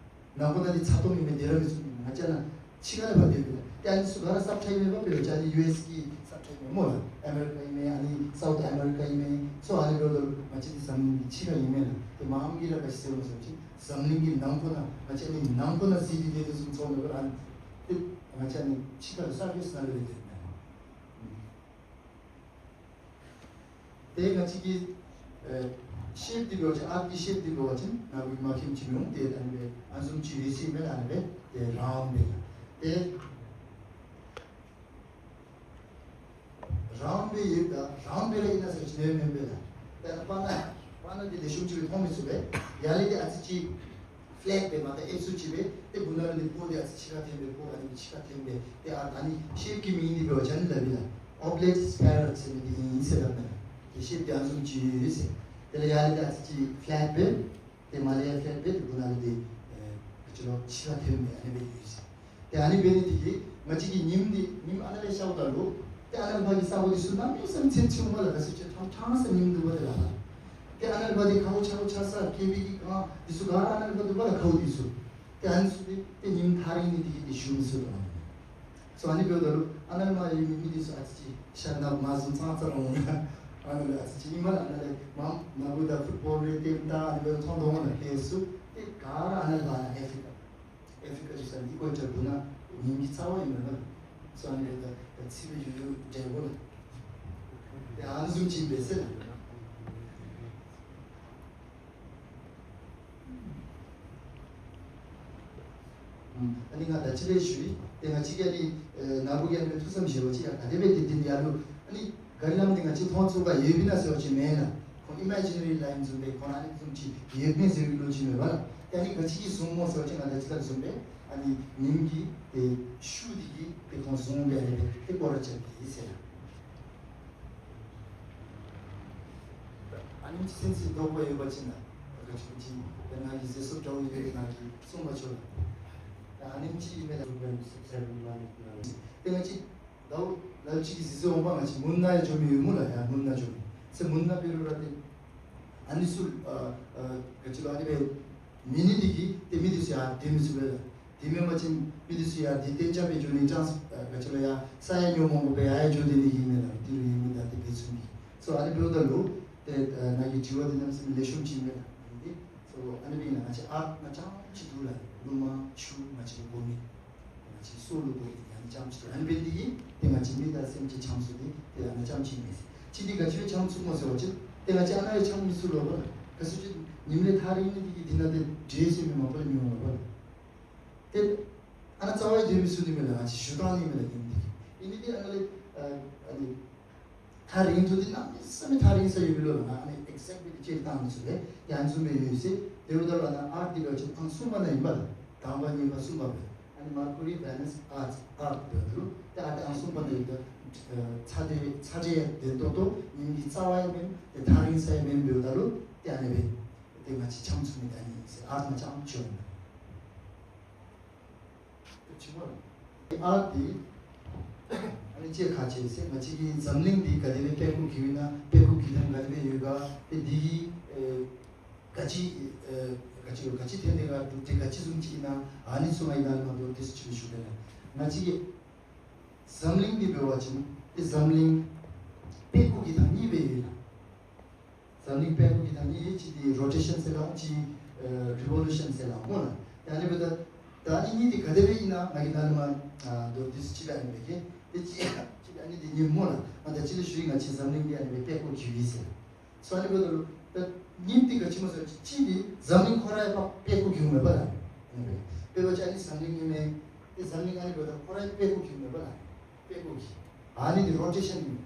ནང་ཁོ་ན་འདི་ཚ་ཏོམ་ཨིན་མས། སྡོད་ར་མི་ཚུགས་མས། ང་བཅས་ནཱ་ཕྱི་ཁ་ལས་ཕར་སྡོདཔ་ལགས། ཏེ་ཨ་ནི་ཚུ་ག་ར་སབ་ཊའིབ་མས་པ། དཔེར་ན་ཨ་ནི་ཡུ་ཨེསི་གི་སབ་ཊའིབ་མས་སྨོ་ལགས། ཨ་མེ་རི་ཀ་ཨིན་མས། ཨ་ནི་སའུཐ་ཨ་མེ་རི་ཀ་ཨིན་མས། སོ་ཨ་ནི་འབདཝ་ད་ལུ་ང་བཅས་འདི་འཛམ་གླིང་ཕྱི་ཁ་ཨིན་མས་ལགས། ཏེ་མངམ་གིས་ར་ག་ཅི་ཟེར་སྨོ་ཟེར་བ་ཅིན་འཛམ་གླིང་གི་ནང་ཁོ་ན་ང་བཅས་ནི་ནང་ཁོ་ན་གཟིགས་ཏེ་སྡོད་དོ་བཟུམ་ཚོརཝ་མས་པ་ལགས། ཨ་ནི་ཏེ་ང་བཅས་ནི་ཕྱི་ཁ་ལུ་སར་ཕེསི་ནང་ལུ་སྦེ་སྡོདཔ་མས། ཏེ་ང་བཅས་ཀྱི་ཨེ་ཤེབ་འདི་འབད་བ་ཅིན་ཨརཐ་གི་ཤེབ་འདི་འབད་བ་ཅིན་ནཱ་བུ་གིས་མ་མཁྱེནམ་ཅིག་མི་འོང་། ཏེ་ཨ་ནི་སྦེ་ཨ་ནི་བཟུམ་ཅིག་ཡོད་ཟེར་མས་ལགས། ཨ་ནི་སྦེ་ཏེ་རའུནཌ་སྦེ་ཏེ་རའུནཌ་སྦེ་ཡོདཔ་ད་རའུནཌ་སྦེ་ར་ཨིན་ན་ཟེར་བ་ཅིན་མེན་མེན་པས་ལགས། ཏེ་ཨ་ནཱ་སྤ་ན་སྤ་ན་འདི་ལེགས་ཤོམ་ཅིག་སྦེ་མཐོང་མི་ཚུགས་པས། ཡར་ལས་ཏེ་ཨ་ཙི་ཅིག་ཕ་ལེཊ་སྦེ་མར་ད་ཨེབ་སུ་ཅིག་སྦེ་ཏེ་སྦུག་ན་ལུ་འདི་སྤུ་འདི་ཨ་ཙི་ཕྱི་ཁར་འཐོན་སྦེ་སྤུ་ཨ་ནི་ཕྱི་ཁར་འཐོན་སྦེ་ཏེ་ཨ་ཨ་ནི་ཤེབ་ཀྱི་མིང་འདི་འབད་བ་ཅིན་ཨ་ནི་སླབ་ཨིན་ལགས། ཨོབ་ལེཊ་སི་པེ་རལ་ཟེར་མི་འདི་ཨིན་ཟེར་སླབ་མས་ལགས། ཏེ་ཤེབ་འདི་ཨ་ནི་བཟུམ་ཅིག་ཡོད་ཟེར། དེ་ལས་ཡར་ལས་ཏེ་ཨ་ཙི་ཅིག་ཕ་ལེཊ་སྦེ་ཏེ་མར་ལས་ཡང་ཕ་ལེཊ་སྦེ་ཏེ་སྦུག་ན་ལུ་འདི་ཨེ་ག་ཅི་ལོ་ཕྱི་ཁར་འཐོན་སྦེ་ཨ་ནི་སྦེ་ཡོད་ཟེར། ཏེ་ཨ་ནི་འབད་ནི་འདི་གིས་ང་བཅས་ཀྱི་ཉིམ་འདི་ཉིམ་ཨ་ནཱ་ལས་ཤརཝ་ད་ལུ་ཏེ་ཨ་ནཱ་ལས་ཕར་གྱི་ས་གོ་འདི་ཚུ་གནམ་མེད་ས་མེད་ཚད་ཆུང་མས་ལགས། ག་ཅི་ཅིག་ཕྲང་ཕྲང་ས་ཉིམ་འདུག་པ་ཏེ་ལགས། ཏེ་ཨ་ནཱ་ལས་ཕར་འདི་ཁཝ་ཆག་ཆག་ས་ཀེ་བི་གི་གངས་འདི་ཚུ་ག་ར་ཨ་ནཱ་ལས་ཕར་འདུག་པ་ལགས། ཁཝ་འདི་ཚུ་ཏེ་ཨ་ནི་ཚུ་ཏེ་ཏེ་ཉིམ་ཐག་རིང་ནི་འདི་གིས་ཏེ་ཞུ་མི་ཚུགས་དོ། སོ་ཨ་ནི་འབདཝ་ད་ལུ་ཨ་ནཱ་ལས་མར་ཡོད་མི་མི་འདི་ཚུ་ཨ་ཙི་ཅིག་ཤར་ནཱ་མར་བཟུམ་ཙང་ཙ་ར་འོང་ལགས། ཨ་ནཱ་ལས་ཨ་ཙི་ཅིག་ཨིན་མས་ལགས། ཨ་ནཱ་ལས་མར་ནཱ་བུ་དང་ཕུཊ་བཱོལ་རེ་རྩེདམོ་རྩེ་ཨ་ནི་སྦེ་མཐོང་དོ་འོང་ལགས། ཧེ་སུ་ཏེ་ག་ར་ཨ་ནཱ་ལས་ཕར་ཨ་ནཱ་ཨེ་ཕི་རི་ཀ་ཨེ་ཕི་རི་ཀ་ཅིག་ས་འདི་ཀོ་ཅ་སྦུག་ན་ཉིམ་གྱི་རྩ་བ་ཨིན་མས་ལགས། སོ་ཨ་ནི་ད་ད་ཚིག་སྦེ་ཡུ་ཡུ་འདྲེ་བོ་ལགས། ཏེ་ཨ་ནི་བཟུམ་ཅིག་ཨིན་པས་ཟེར་ལགས། ཨམ་ཨ་ནི་ང་ད་ཅི་ལས་ཞུ་ཡི། ཏེ་ང་བཅས་ཀྱིས་ཨ་ནི་ཨེ་ནཱ་བུ་གིས་ཨ་ནི་ཐུགས་བསམ་བཞེས་པ་ཅིན་ཡང་ག་དེ་སྦེ་ཏེ་འདི་ནི་ཡར་ལུ་ཨ་ནི་ ག་རི་ལམ་འདི་ང་བཅས་མཐོང་ཚུགས་པར་ཡོདཔ་ཨིན་ན་ཟེར་བ་ཅིན་མེན་ལགས། ཁོང་ཨི་མེ་ཇི་ན་རི་ལའིན་བཟུམ་སྦེ་ཁོ་ར་ཨ་ནི་བཟུམ་ཅིག་ཡོདཔ་མས་ཟེར་བའི་བློ་ཅིག་མས་པ་ལགས། ཏེ་ཨ་ནི་ག་ཅི་གིས་བཟུངམ་སྨོ་ཟེར་བ་ཅིན་ང་བཅས་ལྟར་བཟུམ་སྦེ་ཨ་ནི་ཉིམ་གྱི་ཏེ་ཤུགས་འདི་གིས་ཏེ་ཁོང་བཟུང་སྦེ་ཨ་ནི་སྦེ་ཏེ་སྐོར་ར་རྐྱབ་ཨིན་ཟེར་ལགས། ཨ་ནེམ་ཅིག་སེམས་སི་དོགས་པ་ཡོད་པ་ཅིན་ན་ག་ཅི་ཅིག་ཏེ་ང་གིས་ཟེར་སོ་དྲག་ཡོད་པས་ང་གིས་གསུང་མ་ཆོག་ལགས། ཏེ་ཨ་ནེམ་ཅིག་ཨིན་མས་ལགས། ཏེ་ང་བཅས་ཟླཝ་ལ་ལུ་ཅིག་གིས་ཟེར་ཟེར་འོང་པ་ང་བཅས་མུན་ནང་ཡང་འགྱོ་མི་ཡོད་སྨོ་ལགས། ཡར་མུན་ནང་འགྱོ་མི་ཟེར་མུན་ནང་འབད་རུང་ར་ཏེ་ཨ་ནི་ཚུ་ཨ་ཨ་ག་ཅི་ལོ་ཨ་ནི་སྦེ་མེད་ནི་འདི་གིས་ཏེ་མི་འདི་ཚུ་ཡར་སྡོད་མི་ཚུགས་པས་ལགས། དེ་མེན་པ་ཅིན་མི་འདི་ཚུ་ཡར་འདི་གཏན་འཇགས་སྦེ་འགྱོ་ནི་ཅཱནསི་ཨ་ག་ཅི་ལོ་ཡར་ས་ཡང་ཉོ་མ་དགོ་པར་ཡར་ཡང་འགྱོ་སྡོད་ནི་ཨིན་མས་ལགས། ཏི་རུ་ཡི་མི་དང་ཏེ་དེ་ཚུ་ནི། སོ་ཨ་ནི་འབདཝ་ད་ལུ་ཏེ་ཨ་ནཱ་གི་དྲི་བ་འདི་གནམ་མེད་ས་མེད་ལེགས་ཤོམ་ཅིག་ཨིན་མས་ལགས། ཨ་ནི་འདི་སོ་ཨ་ནི་འབད་ནི་ང་བཅས་ཨརཐ་ང་བཅས་རྐྱངམ་ཅིག་འདུག་ལགས། རླུང་མ་ཆུ་ང་བཅས་ལུ་དགོ་མི་ང་བཅས་སྲོག་ལུ་དགོ་མི་ཨ་ནི་རྐྱངམ་ཅིག་འདུག། ཨ་ནི་འབད་ནི་འདི་གིས་ཏེ་ང་བཅས་མི་དང་སེམས་ཅན་ཆ་མཉམ་ཚུ་འདི་ཏེ་ཨ་ནཱ་རྐྱངམ་ཅིག་ཨིན་མས་ཟེར། ཅི་འདི་ག་ཅི་སྦེ་ཆ་མཉམ་ཚུགས་སྨོ་ཟེར་བ་ཅིན་ཏེ་ང་བཅས་ཨ་ནཱ་ཡང་ཆ་མཉམ་མི་ཚུགས་ལོ་པ་ལགས། ག་ཅི་ཟེར་བ་ཅིན་ཉིམ་ལས་ཐག་རིང་ནི་འདི་གིས་འདི་ནང་ཏེ་འདྲེ་ཟེར་མི་མ་པ་ལས་མི་འོང་ལོ་པ་ལགས། ཏེ་ཨ་ནཱ་རྩ་བར་སྡོད་མི་ཚུགས་ནི་མས་ལགས། ང་བཅས་ཞུ་བཏང་ནི་མས་ལགས་ཉིམ་འདི་གིས། ཨིན་ནི་འདི་ཨ་ནཱ་ལས་ཨ་ཨ་ནི་ཐག་རིང་ཐུང་འདི་གནམ་མེད་ས་མེད་ཐག་རིང་ས་ཡོད་པས་ལོ་ལགས། ཨ་ནི་ཨེག་ཟེཀ་ཊི་ལི་ཅིག་བཏང་མི་ཚུགས་པས། ཏེ་ཨ་ནི་བཟུམ་སྦེ་ཡོད་ཟེར། དེ་འབདཝ་ད་ལུ་ཨ་ནཱ་ཨརཐ་འདི་འབད་བ་ཅིན་ཨང་གསུམ་པ་ནང་ཨིན་པས་ལགས། དང་པ་གཉིས་པ་གསུམ་པ་སྦེ། ཨ་ནི་མར་ཀུ་རི་ཝེ་ནཱསི་ཨརཐ་ཨརཐ་འབདཝ་ད་ལུ་ཏེ་ཨ་ནི་ཨང་གསུམ་པ་ནང་ཡོད་ད། ཨ་ཚ་དེ་ཚ་དྲོད་ཡང་ལྡན་ཏོག་ཏོ་ཉིམ་གྱི་རྩ་བ་ཡང་མེན་ཏེ་ཐག་རིང་ས་ཡང་མེན་འབདཝ་ད་ལུ་ཏེ་ཨ་ནི་སྦེ་ཏེ་ང་བཅས་ཆ་མཉམ་ཚུགས་མི་འདི་ཨ་ནི་ཨིན་ཟེར། ཨརཐ་ང་བཅས་ཆ་མཉམ་ཚུགས་ཨིན། ཨརཐ་འདི་ཨ་ནི་ཅིག་ཁག་ཆེ་ཟེར། ང་བཅས་ཀྱི་འཛམ་གླིང་འདི་ག་དེ་སྦེ་པད་ཀོ་བརྒྱུད་ཨིན་ན་པད་ཀོ་བརྒྱུད་ཐངས་ག་དེ་སྦེ་ཡོད་ག། ཏེ་འདི་གིས་ཨེ་ག་ཅི་ཨེ་ག་ཅི་ག་ཅི་ཐོན་ཏེ་ག་འདུག། ཏེ་ག་ཅི་བཟུམ་ཅིག་ཨིན་ན་ཨ་ནི་ཚུ་ང་གིས་ནཱ་ལས་མར་མདོར་བསྡུས་ཅིག་ཞུ་གེ་ལགས། ང་བཅས་ཀྱི་འཛམ་གླིང་འདི་འབད་བ་ཅིན་ཏེ་འཛམ་གླིང་པད་ཀོ་བརྒྱུད་ཐངས་གཉིས་སྦེ་ཡོད་ལགས། འཛམ་གླིང་པད་ཀོ་བརྒྱུད་ཐངས་གཉིས་ཡོད། གཅིག་འདི་རོ་ཊེ་ཤཱན་ཟེར་སླབ་འོང་། གཅིག་ཨེ་རི་བོ་ལུ་ཤཱན་ཟེར་སླབ་འོང་སྨོ་ལགས། ཏེ་ཨ་ནི་འབདཝ་ད་ད་ཨ་ནི་གཉིས་འདི་ག་དེ་སྦེ་ཨིན་ན་ང་གིས་ནཱ་ལས་མར་ཨ་མདོར་བསྡུས་ཅིག་ཨ་ནི་སྦེ་གེ། ཏེ་གཅིག་གཅིག་ཨ་ནི་འདི་ཉིམ་སྨོ་ལགས། ང་ད་ཅི་ལས་ཞུ་ཡི། ང་བཅས་འཛམ་གླིང་འདི་ཨ་ནི་སྦེ་པད་ཀོ་བརྒྱུད་ཡི་ཟེར། སོ་ཨ་ནི་འབདཝ་ད་ལུ་ད་ཉིམ་འདི་ག་ཅི་སྨོ་ཟེར་གཅིག་འདི་འཛམ་གླིང་ཁོ་ར་ཡང་པད་ཀོ་བརྒྱུད་མས་པ་ལགས། ཨ་ནི་སྦེ་དཔེ་འབད་བ་ཅིན་ཨ་ནི་འཛམ་གླིང་ཨིན་མས། ཏེ་འཛམ་གླིང་ཨ་ནི་འབདཝ་ད་ཁོ་ར་ཡང་པད་ཀོ་བརྒྱུད་མས་པ་ལགས། པད་ཀོ་གི་ཨ་ནི་འདི་རོ་ཊེ་ཤཱན་ཨིན་མས།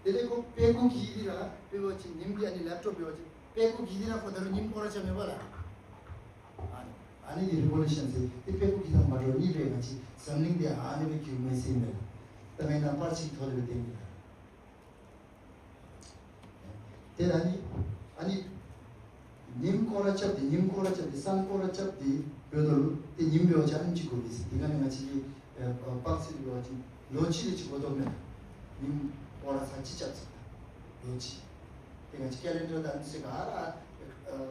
དེ་ལས་ཁོ་པད་ཀོ་གི་འདི་ར་དཔེ་འབད་བ་ཅིན་ཉིམ་གྱི་ཨ་ནི་ལེབ་ཊོབ་འབད་བ་ཅིན་པད་ཀོ་གི་འདི་ར་ཁོ་ད་རུང་ཉིམ་སྐོར་ར་རྐྱབ་མས་པ་ལགས། ཨ་ནི་ཨ་ནི་འདི་རི་བོ་ལུ་ཤཱན་ཟེར། ཏེ་པད་ཀོ་བརྒྱུད་ཐངས་མ་འདྲཝ་གཉིས་སྦེ་ང་བཅས་འཛམ་གླིང་འདི་ཨ་ནི་སྦེ་བརྒྱུད་མས་ཟེར་ཨིན་མས་ལགས། ད་ང་གིས་ནཱ་པར་ཅིག་ཐོག་ལས་སྦེ་སྟོན་གེ་ལགས། ཏེ་ཨ་ནི་ཨ་ནི་ཉིམ་སྐོར་ར་རྐྱབ་སྟེ་ཉིམ་སྐོར་ར་རྐྱབ་སྟེ་སཱན་སྐོར་ར་རྐྱབ་སྟེ་འབདཝ་ད་ལུ་ཏེ་ཉིམ་འབད་བ་ཅིན་ཨ་ནེམ་ཅིག་འགོར་མས་ཟེར། ཏེ་ག་ནི་ང་བཅས་ཀྱི་ཨེ་ཨེ་དཔག་ཚད་འབད་བ་ཅིན་ལོ་གཅིག་དེ་ཅིག་འགོར་དོ་མས། ཉིམ་སྐོར་ར་ཚར་གཅིག་རྐྱབ་ཟེར་ལོ་གཅིག། ཏེ་ང་བཅས་ཀེ་ལེན་ཌར་དང་ཨ་ནི་ཚུ་ག་ར་ཨེ་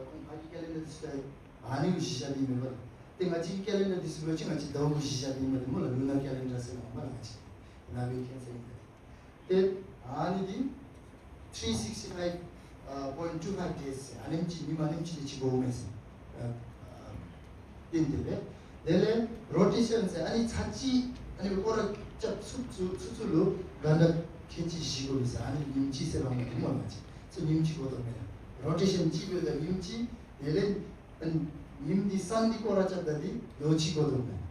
ཁོང་ཕར་གྱི་ཀེ་ལེན་ཌར་འདི་ཚུ་ད་ཨ་ནི་གུ་གཞི་བཞག་སྟེ་ཨིན་མས་པ་ལགས། ཏེ་ང་བཅས་ཀྱི་ཀེ་ལེན་ཌར་འདི་ཚུ་འབད་བ་ཅིན་ང་བཅས་ཟླཝ་གུ་གཞི་བཞག་སྟེ་ཨིན་མས་ཏེ་སྨོ་ལགས། ལུ་ནར་ཀེ་ལེན་ཌར་ཟེར་སླབ་འོང་པ་ལགས། ང་བཅས་ནཱ་འབད་མཁན་ཟེར་ཨིན་པས། ཏེ་ཨ་ནི་འདི་ཐི་རི་སིགསི་ཊི་ཕའིབ་ཨ་པོའིནཊ་ཊུ་ཕའིབ་ཌེསི་ཟེར་ཨ་ནེམ་ཅིག་ཉིམ་ཨ་ནེམ་ཅིག་དེ་ཅིག་འགོརཝ་མས་ཟེར། ཨ་ཨ་ཏེ་དེ་སྦེ། དེ་ལས་རོ་ཊེ་ཤཱན་ཟེར་ཨ་ནི་ཚར་གཅིག་ཨ་ནི་སྐོར་ར་རྐྱབ་ཚུགས་ཚུགས་ཚུགས་ཚུགས་ལུ་གྷན་ཊ་ཁལ་གཅིག་བཞི་འགོར་མས་ཟེར། ཨ་ནི་ཉིམ་གཅིག་ཟེར་སླབ་འོང་ཏེ་སྨོ་ལགས། ང་བཅས་ཚུ་ཉིམ་གཅིག་འགོར་དོ་མས། རོ་ཊེ་ཤཱན་གཅིག་འབདཝ་ད་ཉིམ་གཅིག། དེ་ལས་ཨ་ནི་ཉིམ་འདི་སཱན་འདི་སྐོར་ར་རྐྱབ་ད་འདི་ལོ་གཅིག་འགོར་དོ་མས།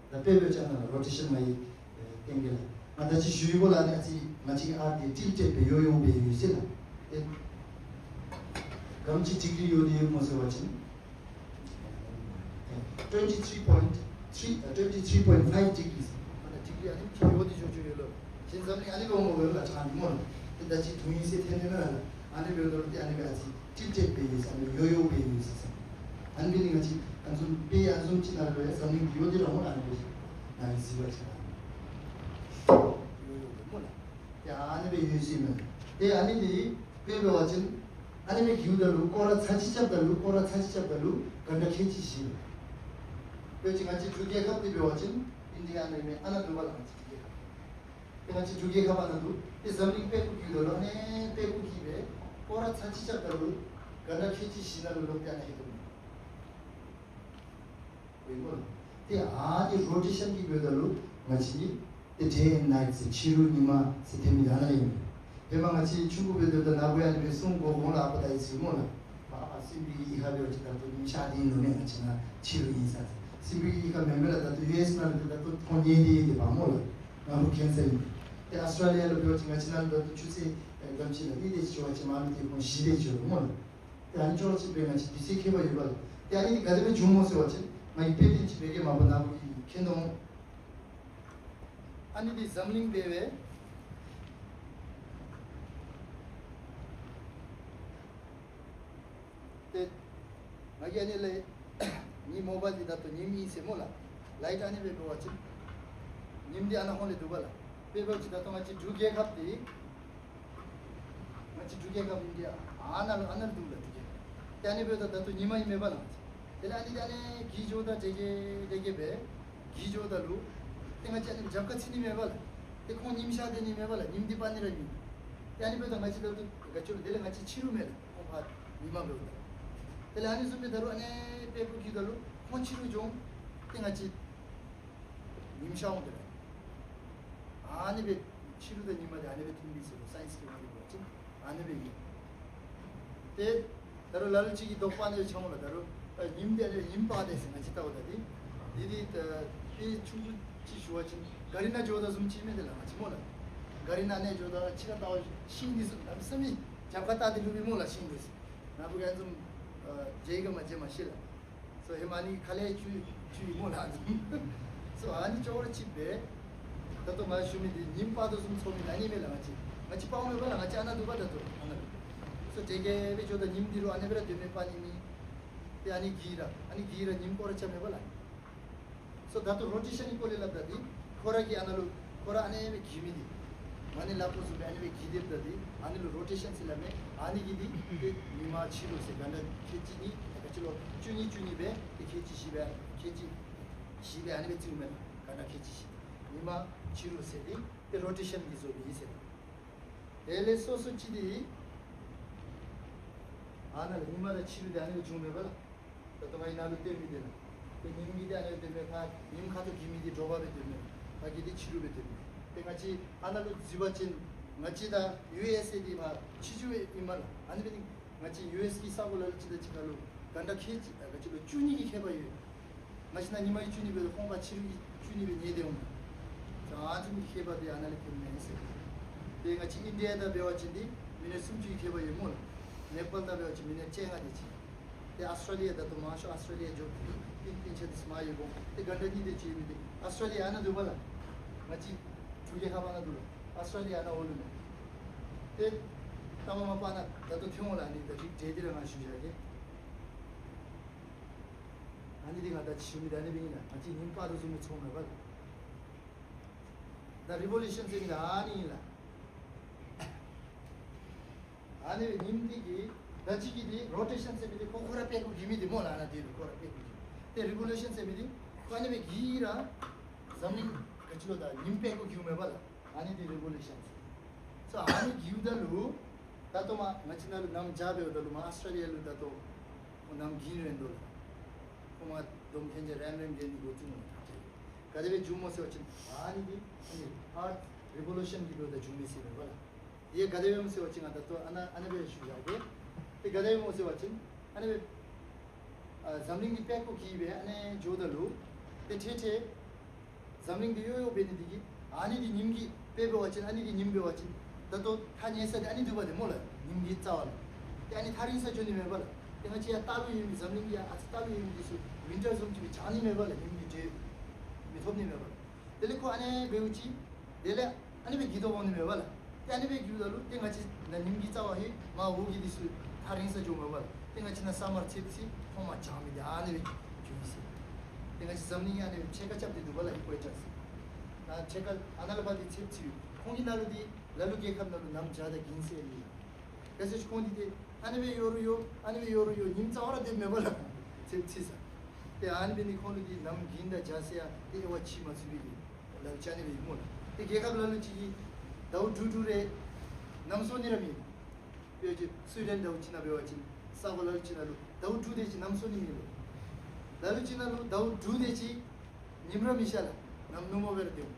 ད་དཔེ་འབད་བ་ཅིན་ནཱ་རོ་ཊེ་ཤཱན་ང་གིས་ཨེ་སྟོན་གེ་ལགས། ང་ད་ཅི་ཞུ་ཡི་གོ་ལགས། ཨ་ནི་ཨ་ཙི་ང་བཅས་ཀྱི་ཨརཐ་འདི་ཊིལ་ཊེཌ་སྦེ་ཡོ་ཡོ་སྦེ་ཡོད་ཟེར་ལགས། ཨེ་ག་དེམ་ཅིག་ཌི་གི་རི་ཡོ་སྟེ་ཡོདཔ་སྨོ་ཟེར་བ་ཅིན་ཨེ་ཊུ་ཝེན་ཊི་ཐི་རི་པོའིནཊ་ཐི་རི་ཨེ་ཊུ་ཝེན་ཊི་ཐི་རི་པོའིནཊ་ཕའིབ་ཌི་གི་རི་ཟེར། ཨ་ནི་ཌི་གི་རི་ཨ་ནི་ཅིག་ཡོ་སྟེ་འགྱོ་འགྱོཝ་ཡོད་ལོ། ཅིན་འཛམ་གླིང་ཨ་ནི་སྦེ་འོང་འོང་ལགས། ཆ་མཉམ་སྨོ་ལགས། ཏེ་ད་ཅི་དུས་ཡུན་ཟེར་ཐོན་ནི་མེན་ལགས། ཨ་ནི་འབདཝ་ད་ལུ་ཏེ་ཨ་ནི་སྦེ་ཨ་ཙི་ཊིལ་ཊེཌ་སྦེ་ཡོད་ཟེར། ཨ་ནི་ཡོ་ཡོ་སྦེ་ཡོད་ཟེར་ཟེར། ཨ་ནི་འབད་ནི་ང་བཅས་ཨ་ནི་བཟུམ་དཔེ་ཨ་ནི་བཟུམ་ཅིག་ནང་ལུ་ཡང་འཛམ་གླིང་འདི་ཡོད་དེ་ར་སྨོ་ལགས། ཨ་ནི་སྦེ་ང་གིས་གཟིགས་པ་ཅིན་ཡོ་ཡོ་སྦེ་སྨོ་ལགས། ཏེ་ཨ་ནི་སྦེ་ཡོད་ཟེར་མས། ཏེ་ཨ་ནི་འདི་དཔེ་འབད་བ་ཅིན་ཨ་ནི་སྦེ་བརྒྱུད་ད་ལུ་སྐོར་ར་ཚར་གཅིག་རྐྱབ་ད་ལུ་སྐོར་ར་ཚར་གཅིག་རྐྱབ་ད་ལུ་གྷན་ཊ་ཁལ་གཅིག་བཞི། དཔེ་ཅིག་ང་བཅས་འབྲུག་རྒྱལ་ཁབ་འདི་འབད་བ་ཅིན་ཨིན་ཌི་ཡ་ཨ་ནི་སྦེ་ཨ་ནཱ་འདུག་པ་ལགས། ང་བཅས་འབྲུག་རྒྱལ་ཁབ། ཏེ་ང་བཅས་འབྲུག་རྒྱལ་ཁབ་ཨ་ནཱ་འདུག། ཏེ་འཛམ་གླིང་པད་ཀོ་བརྒྱུད་ད་ལུ་ཨ་ནི་པད་ཀོ་གི་སྦེ་སྐོར་ར་ཚར་གཅིག་རྐྱབ་ད་ལུ་གྷན་ཊ་ཁལ་གཅིག་བཞི་ནང་ལུ་ལོག་སྟེ་ཨ་ནཱ་ལྷོད་དོ་མས། ཨོ་ཡོད་སྨོ་ལགས། ཏེ་ཨ་ནི་རོ་ཊེ་ཤཱན་གྱིས་འབདཝ་ད་ལུ་ང་བཅས་ཏེ་ཌེ་ཨེནཌ་ནའིཊ་ཟེར་ཕྱི་རུ་ཉིན་མ་ཟེར་ཐོན་མི་ཨ་ནཱ་ལས་ཨིན་མས། ཧེ་མ་ང་བཅས་ཆུང་ཀུ་འབད་དེ་ད་ནཱ་བུ་ཡང་ཨ་ནི་སྦེ་གསུང་གོ་གོ་ལགས། ཨ་པ་ད་ཨིན་ཟེར་སྨོ་ལགས། ཨ་པ་སྲིན་པོའི་གཡུས་ཁ་འབད་བ་ཅིན་ད་ལྟོ་ཉིམ་ཤར་ཏེ་ཨིན་ལོ་ནི། ང་བཅས་ནཱ་ཕྱི་རུ་ཨིན་ས་ཟེར། སྲིན་པོའི་གཡུས་ཁ་མེན་མས་ལགས། ད་ལྟོ་ཡུ་ཨེསི་ནང་ལུ་ད་ལྟོ་ཁོང་ཉལ་ཏེ་ཡོད་དེ་པ་སྨོ་ལགས། ང་བུ་ཁེན་སར་ཨིན། ཏེ་ཨོསི་ཊེ་ལི་ཡ་ལུ་འབད་བ་ཅིན་ང་བཅས་ནང་ལུ་ད་ལྟོ་ཆུ་ཚོད་ཨེ་ག་དེམ་ཅིག་ལགས། གཉིས་དེ་ཅིག་འགྱོ་བ་ཅིན་མ་མི་དེ་ཁོང་བཞི་དེ་ཅིག་འགྱོཝ་སྨོ་ལགས། ཏེ་ཨ་ནི་ཅོག་ར་ཅིག་སྦེ་ང་བཅས་དུས་ཚོད་ཁྱད་པར་ཡོད་པ་ལགས། ཏེ་ཨ་ནི་འདི་ག་དེ་སྦེ་བྱུངམ་སྨོ་ཟེར་བ་ཅིན་ང་གིས་དཔེ་དེ་ཅིག་འབད་གེ་མ་པ་ནཱ་བུ་གིས་མཁྱེན་དོ་སྨོ། ཨ་ནི་འདི་འཛམ་གླིང་འབད་བའི་ཏེ་ང་གིས་ཨ་ནི་ལས་ངེའི་མོ་བཱའིལ་འདི་ད་ལྟོ་ཉིམ་ཨིན་ཟེར་སྨོ་ལགས། ལའིཊ་ཨ་ནི་སྦེ་འབད་བ་ཅིན་ཉིམ་འདི་ཨ་ནཱ་ཧོང་ལས་འདུག་པ་ལགས། དཔེ་འབད་བ་ཅིན་ད་ལྟོ་ང་བཅས་འབྲུག་རྒྱལ་ཁབ་འདི་ང་བཅས་འབྲུག་རྒྱལ་ཁབ་ཨིན་ཏེ་ཨ་ནཱ་ལུ་ཨ་ནཱ་ལུ་འདུག་ལགས་འབྲུག་རྒྱལ་ཁབ། ཏེ་ཨ་ནི་འབདཝ་ད་ད་ལྟོ་ཉིམ་ཨིན་མས་པ་ལགས། དེ་ལས་ཨ་ནི་འདི་ཨ་ནི་གི་འགྱོཝ་ད་དེ་གི་དེ་གི་སྦེ་གི་འགྱོཝ་ད་ལུ་ཏེ་ང་བཅས་ཨ་ནི་རྒྱབ་ཁར་ཚུད་ནི་མས་པ་ལགས། ཏེ་ཁོང་ཉིམ་ཤར་སྡོད་ནི་མས་པ་ལགས། ཉིམ་འདི་སྤར་ནི་ར་མེད། ཏེ་ཨ་ནི་འབདཝ་ད་ང་བཅས་ད་ལྟོ་ག་ཅི་ལོ་དེ་ལས་ང་བཅས་ཕྱི་རུ་མས་ལགས། ཁོང་ཕར་ཉི་མ་འབདཝ་ད། དེ་ལས་ཨ་ནི་བཟུམ་སྦེ་ད་རུང་ཨ་ནི་དཔྱད་བསྡུར་འགྱོཝ་ད་ལུ་ཁོང་ཕྱི་རུ་འགྱོ་འོང་། ཏེ་ང་བཅས་ཉིམ་ཤར་འོང་དེ་ལས། ཨ་ནི་སྦེ་ཕྱི་རུ་དང་ཉི་མ་འདི་ཨ་ནི་སྦེ་མཐུན་པས་ཟེར་རུང་སའིནསི་གི་ངོས་ལས་འབད་བ་ཅིན་ཨ་ནི་སྦེ་ཨིན། ཏེ་ད་རུང་ལ་ལུ་ཅིག་གིས་དོགས་པ་ཨ་ནི་སྦེ་ཆགས་འོང་ལགས། ད་རུང་ཨ་ཉིམ་འདི་ཨ་ནི་ཉིམ་སྤར་དེས་ཟེར་ང་བཅས་བལྟཝ་ད་འདི་འདི་འདི་ད་དཔེ་ཆུང་ཀུ་ཅིག་ཞུ་བ་ཅིན་གཱ་རི་ནང་འགྱོཝ་ད་བཟུམ་ཅིག་མས་དེ་ལགས། ང་བཅས་སྨོ་ལགས། གཱ་རི་ནང་ཨ་ནི་འགྱོཝ་ད་ཕྱི་ཁར་བལྟ་བ་ཤིང་འདི་ཚུ་གནམ་མེད་ས་མེད་རྒྱབ་ཁར་བལྟ་སྟེ་ལུས་པས་སྨོ་ལགས་ཤིང་འདི་ཚུ། ནཱ་བུ་གིས་ཨ་ནི་བཟུམ་ཨ་མཇལ་ག་མ་མཇལ་མ་ཤེས་ལགས། སོ་ཧེ་མ་ཨ་ནི་ཁ་ལས་ཆུ་ཆུ་ཨིན་སྨོ་ལགས། སོ་ཨ་ནི་ཅོག་ར་ཅིག་སྦེ་ད་ལྟོ་ང་ཞུ་མི་འདི་ཉིམ་སྤར་དོ་བཟུམ་ཚོར་མི་ཨ་ནི་མས་ལགས། ང་བཅས་ང་བཅས་སྤརཝ་མས་པ་ལགས། ང་བཅས་ཨ་ནཱ་འདུག་པ་ད་ལྟོ་ཨ་ནཱ་ལུ། སོ་དེ་གི་སྦེ་འགྱོཝ་ད་ཉིམ་འདི་རུང་ཨ་ནི་སྦེ་ར་སྡོད་མི་སྤར་ནི་མེད། ཏེ་ཨ་ནི་གི་ར་ཨ་ནི་གི་ར་ཉིམ་སྐོར་ར་རྐྱབ་མས་པ་ལགས། སོ་ད་ལྟོ་རོ་ཊེ་ཤཱན་གྱི་སྐོར་ལས་སླབ་ད་འདི་ཁོ་ར་གིས་ཨ་ནཱ་ལུ་ཁོ་ར་ཨ་ནི་སྦེ་འགྱིང་མི་འདི་མ་ཎི་ལགཔ་བཟུམ་སྦེ་ཨ་ནི་སྦེ་འགྱིང་སྡོདཔ་ད་འདི་ཨ་ནི་ལུ་རོ་ཊེ་ཤཱན་ཟེར་སླབ་མས། ཨ་ནི་གིས་འདི་ཏེ་ཉིམ་ཕྱི་རུ་ཟེར་གྷན་ཊ་ཁལ་གཅིག་གཉིས་ག་ཅི་ལོ་བཅུ་གཉིས་བཅུ་གཉིས་སྦེ་ཏེ་ཁལ་གཅིག་བཞི་སྦེ་ཁལ་གཅིག་བཞི་སྦེ་ཨ་ནི་སྦེ་བརྩིཝ་མས་ལགས། གྷན་ཊ་ཁལ་གཅིག་བཞི། ཉིམ་ཕྱི་རུ་ཟེར་འདི་ཏེ་རོ་ཊེ་ཤཱན་གྱིས་བཟོ་སྦེ་ཨིན་ཟེར། དེ་ལས་སོ་སོ་ཅིག་འདི་ཨ་ནཱ་ལུ་ཉིམ་དང་ཕྱི་རུ་འདི་ཨ་ནི་སྦེ་བྱུངམ་མས་པ་ལགས། ད་ལྟོ་ང་གིས་ནཱ་ལུ་སྟོན་མི་འདི་ལགས། ཏེ་ཉིམ་གྱིས་འདི་ཨ་ནི་སྦེ་སྟོན་མས། ཕར་ཉིམ་ཁ་ཐུག་འགྱིང་མི་འདི་དྲོ་པ་སྦེ་སྟོན་མས། ཕར་གྱི་འདི་ཕྱི་རུ་སྦེ་སྟོན་མས། ཏེ་ང་བཅས་ཨ་ནཱ་ལུ་གཟིགས་པ་ཅིན་ང་བཅས་དང་ཡུ་ཨེསི་ཨེ་འདི་ཕར་ཕྱི་འགྱུར་སྦེ་ཨིན་མས་ལགས། ཨ་ནི་འབད་ནི་ང་བཅས་ཡུ་ཨེསི་གི་ས་གོ་ལ་ལུ་ཅིག་དང་ཅིག་ཁར་ལུ་གྷན་ཊ་ཁལ་གཅིག་ཨ་ག་ཅི་ལོ་བཅུ་གཉིས་ཀྱི་ཁྱད་པར་ཡོད། ང་བཅས་ནཱ་ཉིམ་གྱིས་བཅུ་གཉིས་སྦེ་ཁོང་ཕར་ཕྱི་རུ་གིས་བཅུ་གཉིས་སྦེ་ཉལ་སྡོད་འོང་། ཨ་ནི་བཟུམ་གྱི་ཁྱད་པར་འདི་ཨ་ནཱ་ལས་ཐོནམ་མས་ཟེར། ཏེ་ང་བཅས་ཨིན་ཌི་ཡ་དང་འབད་བ་ཅིན་འདི་མི་ནཊ་སུམ་ཅུ་གི་ཁྱད་པར་ཡོད་སྨོ་ལགས། ནེ་པཱལ་དང་འབད་བ་ཅིན་མི་ནཊ་བཅོ་ལྔ་དེ་ཅིག། ཏེ་ཨོསི་ཊྲེ་ལི་ཡ་ད་ལྟོ་མང་ཤོས་ཨོསི་ཊྲེ་ལི་ཡ་འགྱོ་སྟེ་ཨིན་ཨིན་ཆ་འདི་ཚུ་མར་ཡོདཔ་འོང་། ཏེ་གྷན་ཊ་གཉིས་དེ་ཅིག་ཡོད་མི་འདི་ཨོསི་ཊྲེ་ལི་ཡ་ཨ་ནཱ་འདུག་པ་ལགས། ང་བཅས་འབྲུག་རྒྱལ་ཁབ་ཨ་ནཱ་འདུག་ལགས། ཨོསི་ཊྲེ་ལི་ཡ་ཨ་ནཱ་འོག་ལུ་མས། ཏེ་ལྟ་མ་མ་པ་ནཱ་ད་ལྟོ་ཐོན་འོང་ལགས། ཨ་ནི་ད་རིགས་འགྲེ་སྟེ་ར་ང་ཞུ་བཞག་གེ། ཨ་ནི་འདི་ང་ད་ཞུ་མི་འདི་ཨ་ནི་སྦེ་ཨིན་ལགས། ང་བཅས་ཉིམ་སྤར་དོ་བཟུམ་སྦེ་ཚོརཝ་མས་པ་ལགས། ད་རི་བོ་ལུ་ཤཱན་ཟེར་མི་འདི་ཨ་ནི་ཨིན་ལགས། ཨ་ནི་སྦེ་ཉིམ་འདི་གིས་ད་ཅི་གི་འདི་རོ་ཊེ་ཤཱན་ཟེར་མི་འདི་ཁོ་ཁོ་ར་པད་ཀོ་འགྱིང་མི་འདི་སྨོ་ལགས། ཨ་ནཱ་འདི་ལུ་ཁོ་ར་པད་ཀོ་འགྱིང་། ཏེ་རི་བོ་ལུ་ཤཱན་ཟེར་མི་འདི་ཁོ་ཨ་ནི་སྦེ་འགྱིང་ར་འཛམ་གླིང་ག་ཅི་ལོ་ད་ཉིམ་པད་ཀོ་འགྱིངམ་མས་པ་ལགས། ཨ་ནི་འདི་རི་བོ་ལུ་ཤཱན་ཟེར། སོ་ཨ་ནི་འགྱིངམ་ད་ལུ་ད་ལྟོ་མར་ང་བཅས་ནཱ་ལུ་གནམ་བྱཱར་འབདཝ་ད་ལུ་མར་ཨོསི་ཊྲེ་ལི་ཡ་ལུ་ད་ལྟོ་ཁོང་གནམ་འགྱིང་རན་དོ་ལགས། ཁོང་མར་དོམ་ཐེངས་ཅིག་རེམ་རེམ་རེམ་འདི་འགོ་བཙུགས་འོང་། ག་དེ་སྦེ་འགྱིངམ་སྨོ་ཟེར་བ་ཅིན་ཨ་ནི་འདི་ཨ་ནི་ཨརཐ་རི་བོ་ལུ་ཤཱན་གྱིས་འབདཝ་ད་འགྱིང་མི་ཟེར་མས་པ་ལགས། ཏེ་ག་དེ་སྦེ་སྨོ་ཟེར་བ་ཅིན་ང་ད་ལྟོ་ཨ་ནཱ་ཨ་ནི་སྦེ་ཞུ་བཞག་གེ། ཏེ་ག་དེ་སྦེ་སྨོ་ཟེར་བ་ཅིན་ཨ་ནི་སྦེ་ཨ་འཛམ་གླིང་འདི་པད་ཀོ་འགྱིང་སྦེ་ཨ་ནི་འགྱོཝ་ད་ལུ་ཏེ་ཐེངས་ཐེངས་འཛམ་གླིང་འདི་གཡོ་གཡོ་འབད་ནི་འདི་གིས་ཨ་ནི་འདི་ཉིམ་གྱི་དཔེ་འབད་བ་ཅིན་ཨ་ནི་གི་ཉིམ་འབད་བ་ཅིན་ད་ལྟོ་ཐག་ཉེ་ས་འདི་ཨ་ནི་འདུག་པ་འདི་སྨོ་ལགས། ཉིམ་གྱི་རྩ་བ་ལགས། ཏེ་ཨ་ནི་ཐག་རིང་ས་འགྱོ་ནི་མས་པ་ལགས། ཏེ་ང་བཅས་ཡར་ལྟག་ལུ་ཡོད་མི་འཛམ་གླིང་གི་ཡར་ཨ་ཙི་ལྟག་ལུ་ཡོད་མི་འདི་ཚུ་ཝིན་ཊར་བཟུམ་ཅིག་སྦེ་གྱང་ནི་མས་པ་ལགས། ཉིམ་གྱི་འདྲེ་མི་ཐོབ་ནི་མས་པ་ལགས། དེ་ལས་ཁོ་ཨ་ནི་འབདཝ་ཅིག་དེ་ལས་ཨ་ནི་སྦེ་འགྱིང་དོ་འོང་ནི་མས་པ་ལགས། ཏེ་ཨ་ནི་སྦེ་འགྱིངམ་ད་ལུ་ཏེ་ང་བཅས་ནཱ་ཉིམ་གྱི་རྩ་བ་ཧེ་མར་འོག་གི་འདི་ཚུ་ཐག་རིང་ས་འགྱོཝ་མས་པ་ལགས། ཏེ་ང་བཅས་ནཱ་ས་མར་ཚདཔ་ཚིག་ཁོང་མར་གྱང་མི་འདི་ཨ་ནི་སྦེ་འགྱིང་ཡི་ཟེར། ཏེ་ང་བཅས་འཛམ་གླིང་ཨ་ནི་སྦེ་ཕྱེད་ཀ་རྐྱབ་སྟེ་འདུག་པ་ལགས། ཨི་ཀུ་ཨེ་ཊར་ཟེར། ནཱ་ཕྱེད་ཀ་ཨ་ནཱ་ལས་ཕར་འདི་ཚདཔ་ཚིག་ཁོང་གི་ནང་ལུ་འདི་ལ་ལུ་རྒྱལ་ཁབ་ནང་ལུ་གནམ་བྱཱར་དང་འགྱིང་ཟེར་ཨིན། ག་ཅི་ཁོང་འདི་ཏེ་ཨ་ནི་སྦེ་གཡོ་རུང་གཡོ་ཨ་ནི་སྦེ་གཡོ་རུང་གཡོ་ཉིམ་རྩ་བ་ར་སྡོདཔ་མས་པ་ལགས། ཚདཔ་ཚིག་ས། ཏེ་ཨ་ནི་འབད་ནི་ཁོང་ལུ་འདི་གནམ་འགྱིང་དང་བྱཱར་ཟེར་ཡང་ཏེ་དབྱེ་བ་ཕྱེ་མ་ཚུགས་པའི་གི་ལ་ལུ་ཅིག་ཨ་ནི་སྦེ་ཨིན་སྨོ་ལགས། ཏེ་རྒྱལ་ཁབ་ལ་ལུ་ཅིག་གིས་ཟླཝ་དྲུག་དྲུག་རེ་གནམ་སྲོ་ནི་ར་མེད། དཔེ་ཅིག་སུའི་ཌེན་ལ་ལུ་ཅིག་ནང་འབད་བ་ཅིན་ས་གོ་ལ་ལུ་ཅིག་ནང་ལུ་ཟླཝ་དྲུག་དེ་ཅིག་གནམ་སྲོ་ནི་མེད་ལོ། ལ་ལུ་ཅིག་ནང་ལུ་ཟླཝ་དྲུག་དེ་ཅིག་ཉིམ་ར་མི་ཤར་ལགས། གནམ་ནུབ་མོ་སྦེ་ར་སྡོད་འོང་།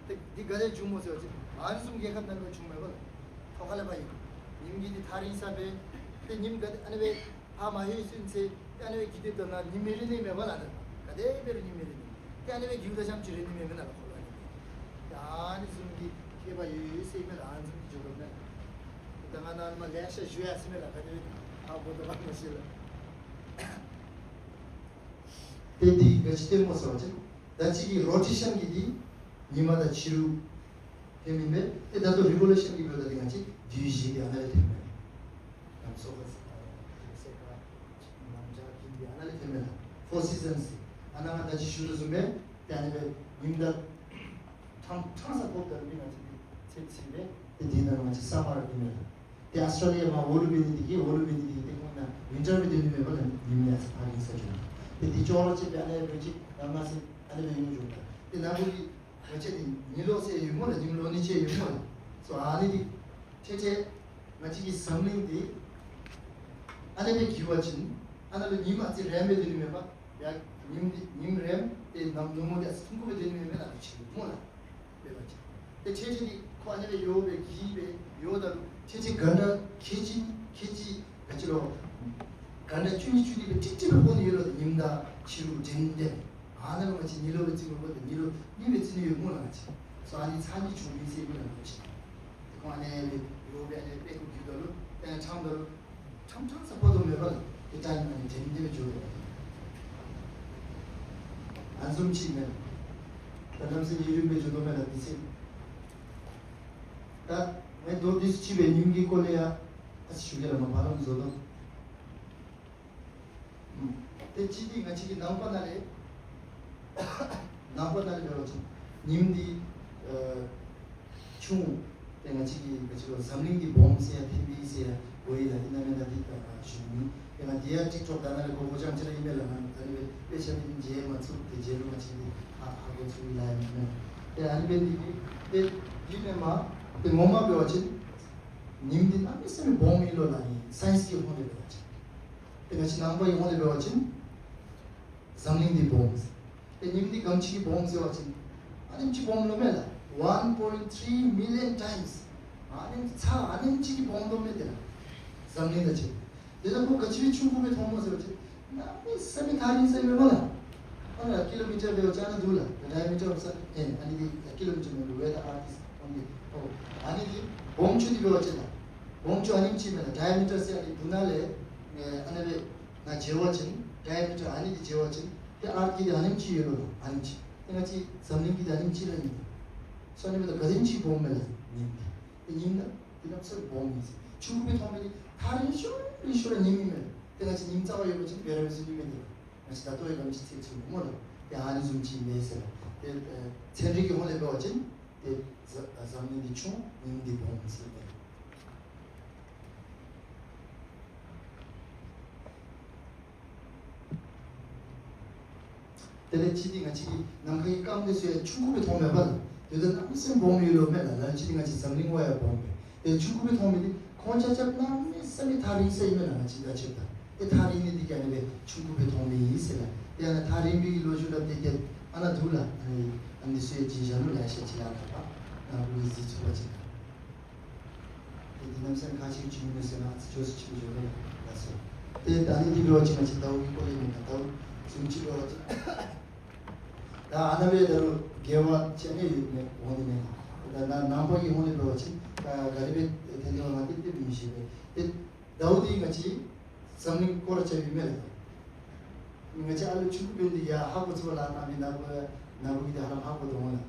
ཏེ་འདི་ག་དེ་སྦེ་བྱུངམ་སྨོ་ཟེར་བ་ཅིན་ཨ་ནི་བཟུམ་རྒྱལ་ཁབ་ནང་ལུ་བྱུངམ་མས་པ་ལགས། ཐོག་ཁ་ལས་ཕར་ཨིན། ཉིམ་གྱི་འདི་ཐག་རིང་ས་སྦེ་ཏེ་ཉིམ་ག་དེ་ཨ་ནི་སྦེ་ཕར་མར་ལྷོད་ཚུན་ཚོད་ཏེ་ཨ་ནི་སྦེ་འགྱིང་སྡོདཔ་ད་ནཱ་ཉིམ་མི་རན་ནི་མས་པ་ལགས། ག་དེ་འབད་རུང་ཉིམ་མི་རན་ནི། ཏེ་ཨ་ནི་སྦེ་འགྱིངམ་ད་ཙམ་ཅིག་རན་ནི་མས་མེན་ན་ལགས་ཁོ་ལུ་ཨ་ནི། ཏེ་ ཨ་ནི་བཟུམ་གྱི་མཁས་པ་ཡོད་ཡོད་ཟེར་མས་ལགས། ཨ་ནི་བཟུམ་གྱི་འགྱོ་དགོ་མས། ད་ང་ནཱ་ལས་མར་ལེ་ཤ་ཞུ་ཡ་ཟེར་མས་ལགས། ག་དེ་སྦེ་ཧ་གོ་དོ་ག་མ་ཤེས་ལགས། ཏེ་འདི་ག་ཅི་སྟོནམ་སྨོ་ཟེར་བ་ཅིན་ད་ཅི་གི་རོ་ཊེ་ཤཱན་གྱིས་འདི་ཉིམ་དང་ཕྱི་རུ་འཐེནམ་ཨིན་པས། ཏེ་ད་ལྟོ་རི་བོ་ལུ་ཤཱན་གྱིས་འབདཝ་ད་འདི་ང་བཅས་དུས་བཞི་འདི་ཨ་ནཱ་ལས་འཐེནམ་ཨིན་པས། ནམ་སོ་ཁ་ཟེར་ཁ་ཟེར་ཁ་ནམ་ཇག་གིན་འདི་ཨ་ནཱ་ལས་འཐེནམ་ཨིན་པས་ལགས། ཕོར་སི་ཛཱནསི་ཟེར་ཨ་ནཱ་ང་ད་ཅི་ཞུ་དོ་བཟུམ་སྦེ་ཏེ་ཨ་ནི་སྦེ་ཉིམ་དང་ཕྲང་ཕྲང་ས་ཕོགཔ་ད་ལུ་ང་བཅས་འདི་ཚེས་ཚེས་སྦེ་ཏེ་འདི་ནང་ང་བཅས་སམ་མར་འཐེནམ་ཨིན་པས་ལགས། ཏེ་ཨོསི་ཊྲེ་ལི་ཡ་མར་འོག་ལུ་འབད་ནི་འདི་གིས་འོག་ལུ་འབད་ནི་འདི་གིས་ཏེ་ཁོང་ནཱ་ཝིན་ཊར་སྦེ་སྡོད་ནི་མེད་པས་ལགས། ཉིམ་ཡར་སོང་ཧ་རིང་ས་འགྱོ་ནི། ཏེ་འདི་ཅོག་ར་གཅིག་སྦེ་ཨ་ནི་སྦེ་ཅིག་ནང་ང་ཟེར་ཨ་ནི་སྦེ་ཡོད་འགྱོ་ད། ཏེ་ནཱ་བུ་གི་ང་བཅས་འདི་ཉི་ལོག་ཟེར་ཡོད་སྨོ་ལགས། ཉིམ་ལོག་ནི་ཅིག་ཡོད་སྨོ་ལགས། སོ་ཨ་ནི་འདི་ཏེ་ཏེ་ང་བཅས་ཀྱི་འཛམ་གླིང་འདི་ཨ་ནི་སྦེ་བསྒྱིར་བ་ཅིན་ཨ་ནཱ་ལུ་ཉིམ་ཨ་ཙི་རེངམ་སྦེ་སྡོད་ནི་མེད་པས། ཡ་ཉིམ་འདི་ཉིམ་རེངམ་ཏེ་ནམ་ནུབ་མོ་འདི་ཨ་ཙི་ཐུང་ཀུ་སྦེ་སྡོད་ནི་མེད་པས་ལགས། ཨ་ཙི་ཅིག་སྨོ་ལགས། འབད་བ་ཅིན་ཏེ་ཏེ་ཏེ་འདི་ཁོ་ཨ་ནི་སྦེ་ཡོད་པའི་གི་སྦེ་ཡོད་ད་ལུ་ཏེ་ཏེ་གྷན་ཊ་ཁལ་གཅིག་ཁལ་གཅིག་ག་ཅི་ལོ་གྷན་ཊ་བཅུ་གཉིས་བཅུ་གཉིས་སྦེ་ཏིག་ཏིག་སྦེ་འཕོ་ནི་ཡོད་ལོ། ཉིམ་དང་ཕྱི་རུ་འགྲན་ཏེ་ཨ་ནཱ་ལུ་ང་བཅས་ཉི་ལོག་སྦེ་བརྩི་དགོ་པས། ཏེ་ཉི་ལོག་གཉིས་སྦེ་བརྩི་ནི་ཡོད་སྨོ་ལགས་ང་བཅས། སོ་ཨ་ནི་ཚ་གྱང་བྱུང་མི་ཟེར་མི་ལགས་ང་བཅས། ཏེ་ཁོང་ཨ་ནི་སྦེ་ཡོད་པའི་ཨ་ནི་སྦེ་སྐུ་བསྒྱུར་ད་ལུ་ཏེ་ཕྲང་ད་ལུ་ཕྲང་ཕྲང་ས་ཕོག་དོ་མེད་པས་ལགས། ཏེ་ཊའིམ་ཨ་ནི་འགྲན་ཏེ་སྦེ་འགྱོ་དོ་མས། ཨ་ནི་བཟུམ་ཅིག་མས། ད་གནམ་མེད་ས་མེད་ཡུན་རིངམོ་སྦེ་འགྱོ་དོ་མས་ལགས་འདི་ཚེ། ད་ངས་མདོར་བསྡུས་ཅིག་སྦེ་ཉིམ་གྱི་སྐོར་ལས་ཡང་ཨ་ཙི་ཞུ་གེ་ལགས། མ་པ་ལམ་བཟོ་དོ། ཨུམ། ཏེ་གཅིག་འདི་ང་བཅས་ཀྱི་ནང་པ་ནང་ལས་ནང་པ་ནང་ལས་འབད་བ་ཅིན་ཉིམ་འདི་ཨ་ཆུང་། ཏེ་ང་བཅས་ཀྱི་ང་བཅས་ལུ་འཛམ་གླིང་འདི་སྦོམ་ཟེར་ཡང་ཐེན་པའི་ཟེར་ཡང་གོ་ཡི་ལགས། ཏེ་ནཱ་མེན་ན་འདི་ད་ཞུ་མི། ཏེ་ང་འདི་ཡང་ཊིཀ་ཊོཀ་དང་ནང་ལས་གོ་གོ་རྐྱངམ་ཅིག་ར་ཨིན་མས་ལགས། ང་ད་ནི་སྦེ་དཔེ་ཆ་འདི་མཇལ་མ་ཚུགས། ཏེ་མཇལ་རུང་ང་བཅས་འདི་ཧ་ཧ་གོ་ཚུགས་ཡི་ལགས་ཨིན་མས། ཏེ་ཨ་ནི་སྦེ་འདི་གིས་ཏེ་འདི་མེན་པར་ཏེ་ངོ་མ་འབད་བ་ཅིན་ཉིམ་འདི་གནམ་མེད་ས་མེད་སྦོམ་ཨིན་ལོ་ལགས། ཨིན་སའེནསི་གི་ཧོང་ལས་འབད་བ་ཅིན། ཏེ་ང་བཅས་ནང་པ་གི་ཧོང་ལས་འབད་བ་ཅིན་འཛམ་གླིང་འདི་སྦོམ། ཏེ་ཉིམ་འདི་ག་དེམ་ཅིག་གིས་སྦོམ་ཟེར་བ་ཅིན་ཨ་ནེམ་ཅིག་སྦོམ་ལོ་མས་ལགས། One point three million times། ཨ་ནེམ་ཚ་ཨ་ནེམ་ཅིག་གིས་སྦོམ་ལོ་མས་ཏེ་ལགས། འཛམ་གླིང་དང་ཕྱད། དེ་ལས་ཁོ་ག་ཅི་སྦེ་ཆུང་ཀུ་སྦེ་མཐོངམ་སྨོ་ཟེར་བ་ཅིན་གནམ་མེད་ས་མེད་ཐག་རིང་ས་ཨིན་མས་ལགས། ཨ་ནཱ་ཀི་ལོ་མི་ཊར་འབད་བ་ཅིན་ཨ་ནཱ་འདུག་ལགས། ཌའི་མི་ཊར་ཨོཕ་སན་ཨེ་ཨ་ནི་འདི་ཀི་ལོ་མི་ཊར་མེན་པར་where the earth is only། ཨོ་ཨ་ནི་འདི་སྦོམ་ཆུང་འདི་འབད་བ་ཅིན་ལགས། སྦོམ་ཆུང་ཨ་ནེམ་ཅིག་མས་ལགས། ཌའི་མི་ཊར་ཟེར་ཨ་ནི་འབྲུ་ནང་ལས་ཨ་ནི་སྦེ་ནཱ་འཇལ་བ་ཅིན་ཌའི་མི་ཊར་ཨ་ནི་འདི་འཇལ་བ་ཅིན་ཏེ་ཨརཐ་གི་འདི་ཨ་ནེམ་ཅིག་ཡོད་ལོ་ལགས། ཨ་ནེམ་ཅིག། ཏེ་ང་བཅས་འཛམ་གླིང་གི་འདི་ཨ་ནེམ་ཅིག་ར་ཨིན། སོ་ཨ་ནི་འབདཝ་ད་ག་དེམ་ཅིག་སྦོམ་མས་ལགས་ཉིམ་འདི། ཏེ་ཉིམ་ནང་འདི་གནམ་མེད་ས་མེད་སྦོམ་ཨིན་ཟེར། ཆུང་ཀུ་སྦེ་མཐོང་མི་འདི་ཐག་རིང་ཤོས་རིང་ཤོས་ར་ཉིམ་ཨིན་མས། ཏེ་ང་བཅས་ཉིམ་རྩ་བར་ཡོད་པ་ཅིན་འབད་ར་འབད་ཚུགས་ནི་མས་ཏེ། ང་བཅས་ད་ལྟོ་ཡང་ག་དེམ་ཅིག་ཚད་ཚུགས་སྨོ་ལགས། ཏེ་ཨ་ནི་བཟུམ་ཅིག་མས་ཟེར་ལགས། ཏེ་ཨེ་ཚན་རིག་གི་ཧོང་ལས་འབད་བ་ཅིན་ཏེ་འཛམ་འཛམ་གླིང་འདི་ཆུང་ཉིམ་འདི་སྦོམ་ཟེར་ཏེ། དེ་ལས་གཅིག་འདི་ང་བཅས་ཀྱི་ནམ་མཁའ་གི་སྐརམ་འདི་ཚུ་ཡང་ཆུང་ཀུ་སྦེ་མཐོངམ་མས་པ་ལགས། དེ་ད་གནམ་མེད་ས་མེད་སྦོམ་ཡོད་ལོ་མས་ལགས། ལ་ལུ་ཅིག་འདི་ང་བཅས་འཛམ་གླིང་བ་ཡང་སྦོམ་པས། ཏེ་ཆུང་ཀུ་སྦེ་མཐོང་མི་འདི་ཁོང་ཆ་ཁྱབ་གནམ་མེད་ས་མེད་ཐག་རིང་ས་ཨིན་མས་ལགས། ང་བཅས་དང་ཕྱདཔ་ད། ཏེ་ཐག་རིང་ནི་འདི་གིས་ཨ་ནི་སྦེ་ཆུང་ཀུ་སྦེ་མཐོང་མི་ཨིན་ཟེར་ལགས། ཏེ་ཨ་ནཱ་ཐག་རིང་པའི་གི་ལོ་རྒྱུས་སླབ་སྟེ་ཏེ་ཨ་ནཱ་འདུག་ལགས། ཨ་ནི་ཨ་ནི་ཚུ་ཡང་བྱིན་བཞག་ནུག། ལེ་ཤ་ཅིག་ཡང་ད་ནཱ་ནཱ་བུ་གིས་གཟིགས་ཚུགས་པ་ཅིན། ཏེ་འདི་གནམ་མེད་ས་མེད་ཁག་ཆེ་ཅིག་ཨིན་ཟེར་ན་ཨ་ཙི་ཅོག་ཙེ་ཅིག་འགྱོ་དོ་ལགས་སོ། ཏེ་ད་ཨ་ནི་འདི་འབད་བ་ཅིན་ང་བཅས་ཟླཝ་གི་སྐོར་ལས་ཨིན་མས། ཟླཝ་བཟུམ་ཅིག་འབད་བ་ཅིན་ད་ཨ་ནཱ་སྦེ་ད་རུང་འགལ་བ་ཅིག་ཨ་ནི་ཡོད་མས་འོང་ནི་མས། ད་ནཱ་ནང་པ་གི་ཧོང་ལས་འབད་བ་ཅིན་ག་ག་དེ་སྦེ་འཐེན་དོ་ང་ཏེ་ཏེ་མི་ཤེས་པས། ཏེ་ཟླཝ་འདི་ང་བཅས་འཛམ་གླིང་སྐོར་ར་རྐྱབ་ཨིན་མས་ལགས། ང་བཅས་ཨ་ལུ་ཆུང་ཀུ་འབད་ནི་འདི་ཡང་ཧ་གོ་ཚུགས་པས་ལགས། ད་མི་ནཱ་བུ་ནཱ་བུ་གིས་འདི་ཧ་ལམ་ཧ་གོ་དོ་འོང་ལགས།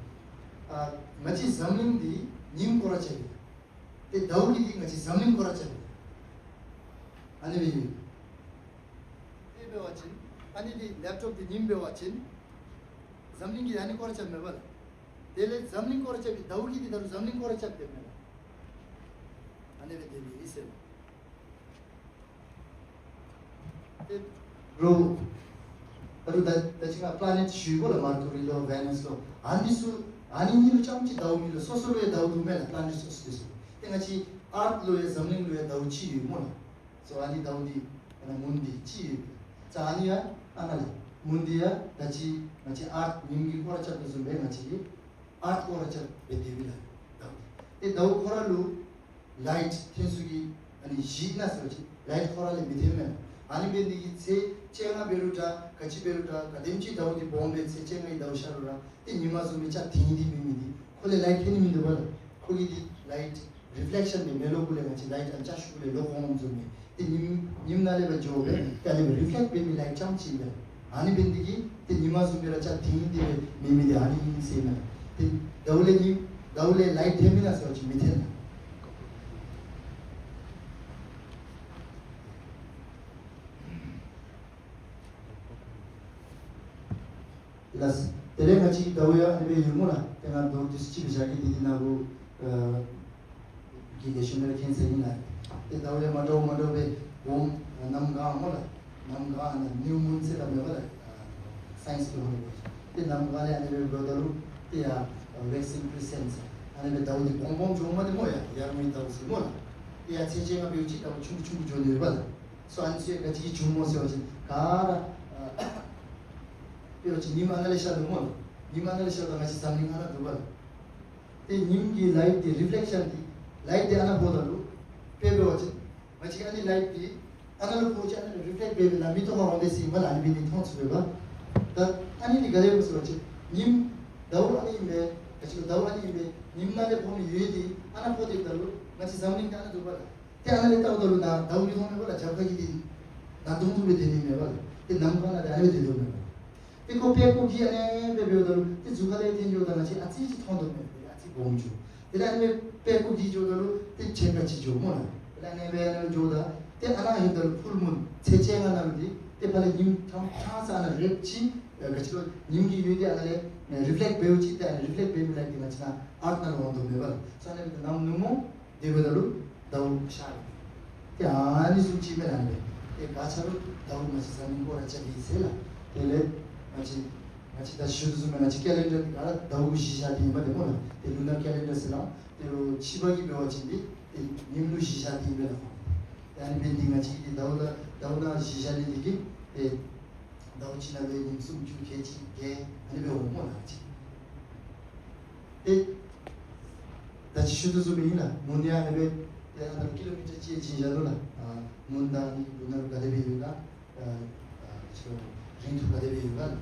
ཨ་ང་བཅས་འཛམ་གླིང་འདི་ཉིམ་སྐོར་ར་རྐྱབ་ཨིན། ཏེ་ཟླཝ་གི་འདི་ང་བཅས་འཛམ་གླིང་སྐོར་ར་རྐྱབ་ཨིན། ཨ་ནི་སྦེ་ཨིན། དེ་འབད་བ་ཅིན་ཨ་ནི་འདི་ལེབ་ཊོབ་འདི་ཉིམ་འབད་བ་ཅིན་འཛམ་གླིང་གི་ཨ་ནི་སྐོར་ར་རྐྱབ་མས་པ་ལགས། དེ་ལས་འཛམ་གླིང་སྐོར་ར་རྐྱབ་ཨིན། ཟླཝ་གི་འདི་ད་རུང་འཛམ་གླིང་སྐོར་ར་རྐྱབ་སྟེ་མས་ལགས། ཨ་ནི་སྦེ་དེ་སྦེ་ཨིན་ཟེར་ལགས། ཏེ་རོ་ཨ་རོ་ད་ད་ཅི་ང་པི་ལ་ནེཊ་ཞུ་དགོ་ལགས། མར་ཀུ་རི་ལོ་ཝེ་ནཱས་ལོ་ཨ་ནི་ཚུ་ཨ་ནི་གཉིས་ལུ་རྐྱངམ་ཅིག་ཟླཝ་མེད་ལགས། སོ་སོ་ལུ་ཡང་ཟླཝ་འདུག་མས་ལགས། པི་ལ་ནེཊ་སོ་སོ་འདི་ཚུ། ཏེ་ང་བཅས་ཨརཐ་ལུ་ཡང་འཛམ་གླིང་ལུ་ཡང་ཟླཝ་གཅིག་ཡོད་སྨོ་ལགས། སོ་ཨ་ནི་ཟླཝ་འདི་ཨ་ནཱ་མུན་འདི་གཅིག་ཡོད་པས། ས་ཨ་ནི་ཡང་ཨ་ནཱ་ལགས། མུན་འདི་ཡང་ད་ཅི་ང་བཅས་ཨརཐ་ཉིམ་གྱིས་སྐོར་ར་རྐྱབ་དོ་བཟུམ་སྦེ་ང་བཅས་ཀྱིས་ཨརཐ་སྐོར་ར་རྐྱབ་སྦེ་སྡོདཔ་ཨིན་ལགས། ཟླཝ་འདི་ཏེ་ཟླཝ་ཁོ་ར་ལུ་ལའིཊ་འཐེན་ས་གི་ཨ་ནི་གཞི་ཨིན་ན་ཟེར་བ་ཅིན་ལའིཊ་ཁོ་ར་ལས་མི་འཐོན་མས། ཨ་ནི་འབད་ནི་འདི་གིས་ཚེས་བཅོ་ལྔ་འབད་རུང་འདྲ་ག་ཅི་འབད་རུང་འདྲ་ག་དེམ་ཅིག་ཟླཝ་འདི་སྦོམ་སྦེ་ཚེས་བཅོ་ལྔ་གི་ཟླཝ་ཤར་རུང་ར་ཏེ་ཉི་མ་བཟུམ་སྦེ་ཅ་དེངས་ཏེ་མེད་མི་འདི་ ཁོ་ལས་ལའིཊ་ཐོན་ནི་མིན་འདུག་པ་ལགས། ཁོ་གི་འདི་ལའིཊ་རི་ཕེ་ལེག་ཤཱན་འདི་མེ་ལོང་གུ་ལས་ང་བཅས་ལའིཊ་ཨ་ནི་ལྕགས་ཤུབས་གུ་ལས་ལོག་འོང་འོང་བཟུམ་ཨིན། ཏེ་ཉིམ་ཉིམ་ནང་ལས་འབད་འགྱོ་སྦེ་ཏེ་ཨ་ནི་སྦེ་རི་ཕེ་ལེགཊ་འབད་མི་ལའིཊ་རྐྱངམ་ཅིག་ཨིན་པས། ཨ་ནི་འབད་ནི་འདི་གིས་ཏེ་ཉི་མ་བཟུམ་སྦེ་ར་ཅ་ཐིང་ཏེ་སྦེ་མེད་མི་འདི་ཨ་ནི་ཨིན་ཟེར་ཨིན་མས། ཏེ་ཟླཝ་ལས་ཉིམ་ཟླཝ་ལས་ལའིཊ་ཐོན་མི་ན་ཟེར་བ་ཅིན་མི་ཐོན་ལགས། ལགས། དེ་ལས་ང་བཅས་ཀྱི་ཟླཝ་ཡང་ཨ་ནི་སྦེ་ཡོད་སྨོ་ལགས། ཏེ་ང་མདོར་བསྡུས་ཅིག་སྦེ་བཞག་གེ། འདི་འདི་ནཱ་ལུ་ཨ་གི་ལེགས་ཤོམ་སྦེ་མཁྱེན་ས་ཨིན་ལགས། ཏེ་ཟླཝ་ཡང་མ་འདྲཝ་མ་འདྲཝ་སྦེ་འོང་། གནམ་གང་སྨོ་ལགས། གནམ་གང་ཨ་ནཱ་ནིའུ་མུན་ཟེར་སླབ་མས་པ་ལགས། ཨ་སའིནསི་གི་ཧོང་ལས་འབད་བ་ཅིན་ཏེ་གནམ་གང་ལས་ཨ་ནི་སྦེ་འབདཝ་ད་ལུ་ཏེ་ཡར་ཝེག་སིང་ཀྲེ་སེནཊ་ཟེར་ཨ་ནི་སྦེ་ཟླཝ་འདི་སྦོམ་སྦོམ་འགྱོཝ་མས་ཏེ་སྨོ་ཡར། ཡར་ངོའི་ཟླཝ་ཟེར་སྨོ་ལགས། ཏེ་ཡར་ཚེས་བཅོ་ལྔ་འབདཝ་ཅིག་ཟླཝ་ཆུང་ཀུ་ཆུང་ཀུ་འགྱོ་ནི་ཡོད་པ་ལགས། སོ་ཨ་ནི་ཚུ་ག་ཅི་གིས་བྱུངམ་སྨོ་ཟེར་བ་ཅིན་ག་ར་ཨ་དཔེ་འབད་བ་ཅིན་ཉིམ་ཨ་ནཱ་ལས་ཤར་དོ་སྨོ་ལགས། ཉིམ་ཨ་ནཱ་ལས་ཤརཝ་ད་ང་བཅས་འཛམ་གླིང་ཨ་ནཱ་འདུག་པ་ལགས། ཏེ་ཉིམ་གྱི་ལའིཊ་འདི་རི་ཕེ་ལེག་ཤཱན་འདི་ལའིཊ་འདི་ཨ་ནཱ་འབདཝ་ད་ལུ་དཔེ་འབད་བ་ཅིན་ང་བཅས་ཨ་ནི་ལའིཊ་འདི་ཨ་ནཱ་ལུ་འབད་བ་ཅིན་ཨ་ནཱ་ལུ་རི་ཕེ་ལེགཊ་འབད་སྦེ་ནཱ་མིག་ཏོ་ཁར་འོང་སྟེ་ཟེར་ཨིན་པ་ལགས། ཨ་ནི་སྦེ་ནི་མཐོང་ཚུགས་པས་པ། ད་ཨ་ནི་འདི་ག་དེ་སྦེ་ཟེར་བ་ཅིན་ཉིམ་ཟླཝ་ཨ་ནི་ཨིན་པས། ག་ཅི་ལོ་ཟླཝ་ཨ་ནི་ཨིན་པས། ཉིམ་ནཱ་ལས་འཕོ་མི་འོད་འདི་ཨ་ནཱ་འཕོ་སྟེ་འབདཝ་ད་ལུ་ང་བཅས་འཛམ་གླིང་འདི་ཨ་ནཱ་འདུག་པ་ལགས། ཏེ་ཨ་ནཱ་ལས་བལྟཝ་ད་ལུ་ནཱ་ཟླཝ་མི་མཐོང་མས་པ་ལགས། རྒྱབ་ཁ་གི་འདི་ནཱ་དུང་དུ་སྦེ་སྡོད་ནི་མས་པ་ལགས། ཏེ་གནམ་གང་ནཱ་འདི་ཨ་ནི་སྦེ་སྡོད་དོ་མས་པ་ལགས། ཏེ་ཁོ་པད་ཀོ་གིས་ཨ་ནི་སྦེ་འབདཝ་ད་ལུ་ཏེ་གཟུགས་ཁ་ལས་འཐོན་འགྱོཝ་ད་ང་བཅས་ཨ་ཙི་ཅིག་མཐོང་དོ་མས། ཨ་ཙི་སྦོམ་འགྱོ། དེ་ལས་ཨ་ནི་སྦེ་པད་ཀོ་གིས་འགྱོཝ་ད་ལུ་ཏེ་ཕྱེད་ཀ་ཅིག་འགྱོ་སྨོ་ལགས། དེ་ལས་ཨ་ནི་སྦེ་ཨ་ནི་འགྱོཝ་ད་ཏེ་ཨ་ནཱ་ལྷོདཔ་ད་ལུ་ཕུལ་མུན་ཚེས་བཅོ་ལྔ་ནང་ལུ་འདི་ཏེ་ཕར་ལས་ཉིམ་ཕྲང་ཕྲང་ས་ཨ་ནཱ་རེགཔ་ཅིག་ཨ་ག་ཅི་ལོ་ཉིམ་གྱི་འོད་འདི་ཨ་ནཱ་ལས་ཨ་རི་ཕེ་ལེགཊ་འབདཝ་ཅིག་ཏེ་ཨ་ནི་རི་ཕེ་ལེགཊ་འབད་མི་ལའིཊ་འདི་ང་བཅས་ནཱ་ཨརཐ་ནང་ལུ་འོང་དོ་མས་པ་ལགས། སོ་ཨ་ནི་སྦེ་ཏེ་ནམ་ནུབ་མོ་དེ་འབདཝ་ད་ལུ་ཟླཝ་ཤར་ཏེ་ཨ་ནི་བཟུམ་ཅིག་མས་ལགས། ཨ་ནི་སྦེ་ཏེ་ག་ཅི་ལོ་ཟླཝ་ང་བཅས་འཛམ་གླིང་སྐོར་ར་རྐྱབ་ཨིན་ཟེར་ལགས། དེ་ལས་ང་བཅས་ང་བཅས་ད་ཞུ་དོ་བཟུམ་སྦེ་ང་བཅས་ཀེ་ལེན་ཌར་འདི་ག་ར་ཟླཝ་གུ་གཞི་བཞག་སྟེ་ཨིན་པ་ཏེ་སྨོ་ལགས། ཏེ་ལུ་ནར་ཀེ་ལེན་ཌར་ཟེར་ལགས། ཏེ་རོགས་ཕྱི་པ་གིས་འབད་བ་ཅིན་འདི་ཏེ་ཉིམ་ལུ་གཞི་བཞག་སྟེ་ཨིན་པས་ལགས། ཏེ་ཨ་ནི་འབད་ནི་འདི་ང་བཅས་ཀྱིས་ཟླཝ་ད་ཟླཝ་ནང་གཞི་བཞག་ནི་འདི་གིས་ཏེ་ཟླཝ་གཅིག་ནང་ལས་ཉིམ་སུམ་ཅུ་ཁལ་གཅིག་བརྒྱད་ཨ་ནི་སྦེ་འོང་སྨོ་ལགས། ཏེ་ད་ཅི་ཞུ་དོ་བཟུམ་སྦེ་ཨིན་ལགས། མུན་ཡང་ཨ་ནི་སྦེ་ཏེ་ཨ་ནཱ་ཀི་ལོ་མི་ཊར་གཅིག་བྱིན་བཞག་ནུག་ལགས། ཨ་མུན་དང་ཨ་ནི་ལུ་ནང་ལུ་ག་དེ་སྦེ་ཡོད་ག། ཨ་ཨ་ཅི་རིང་ཐུང་ག་དེ་སྦེ་ཡོད་ག་ལགས།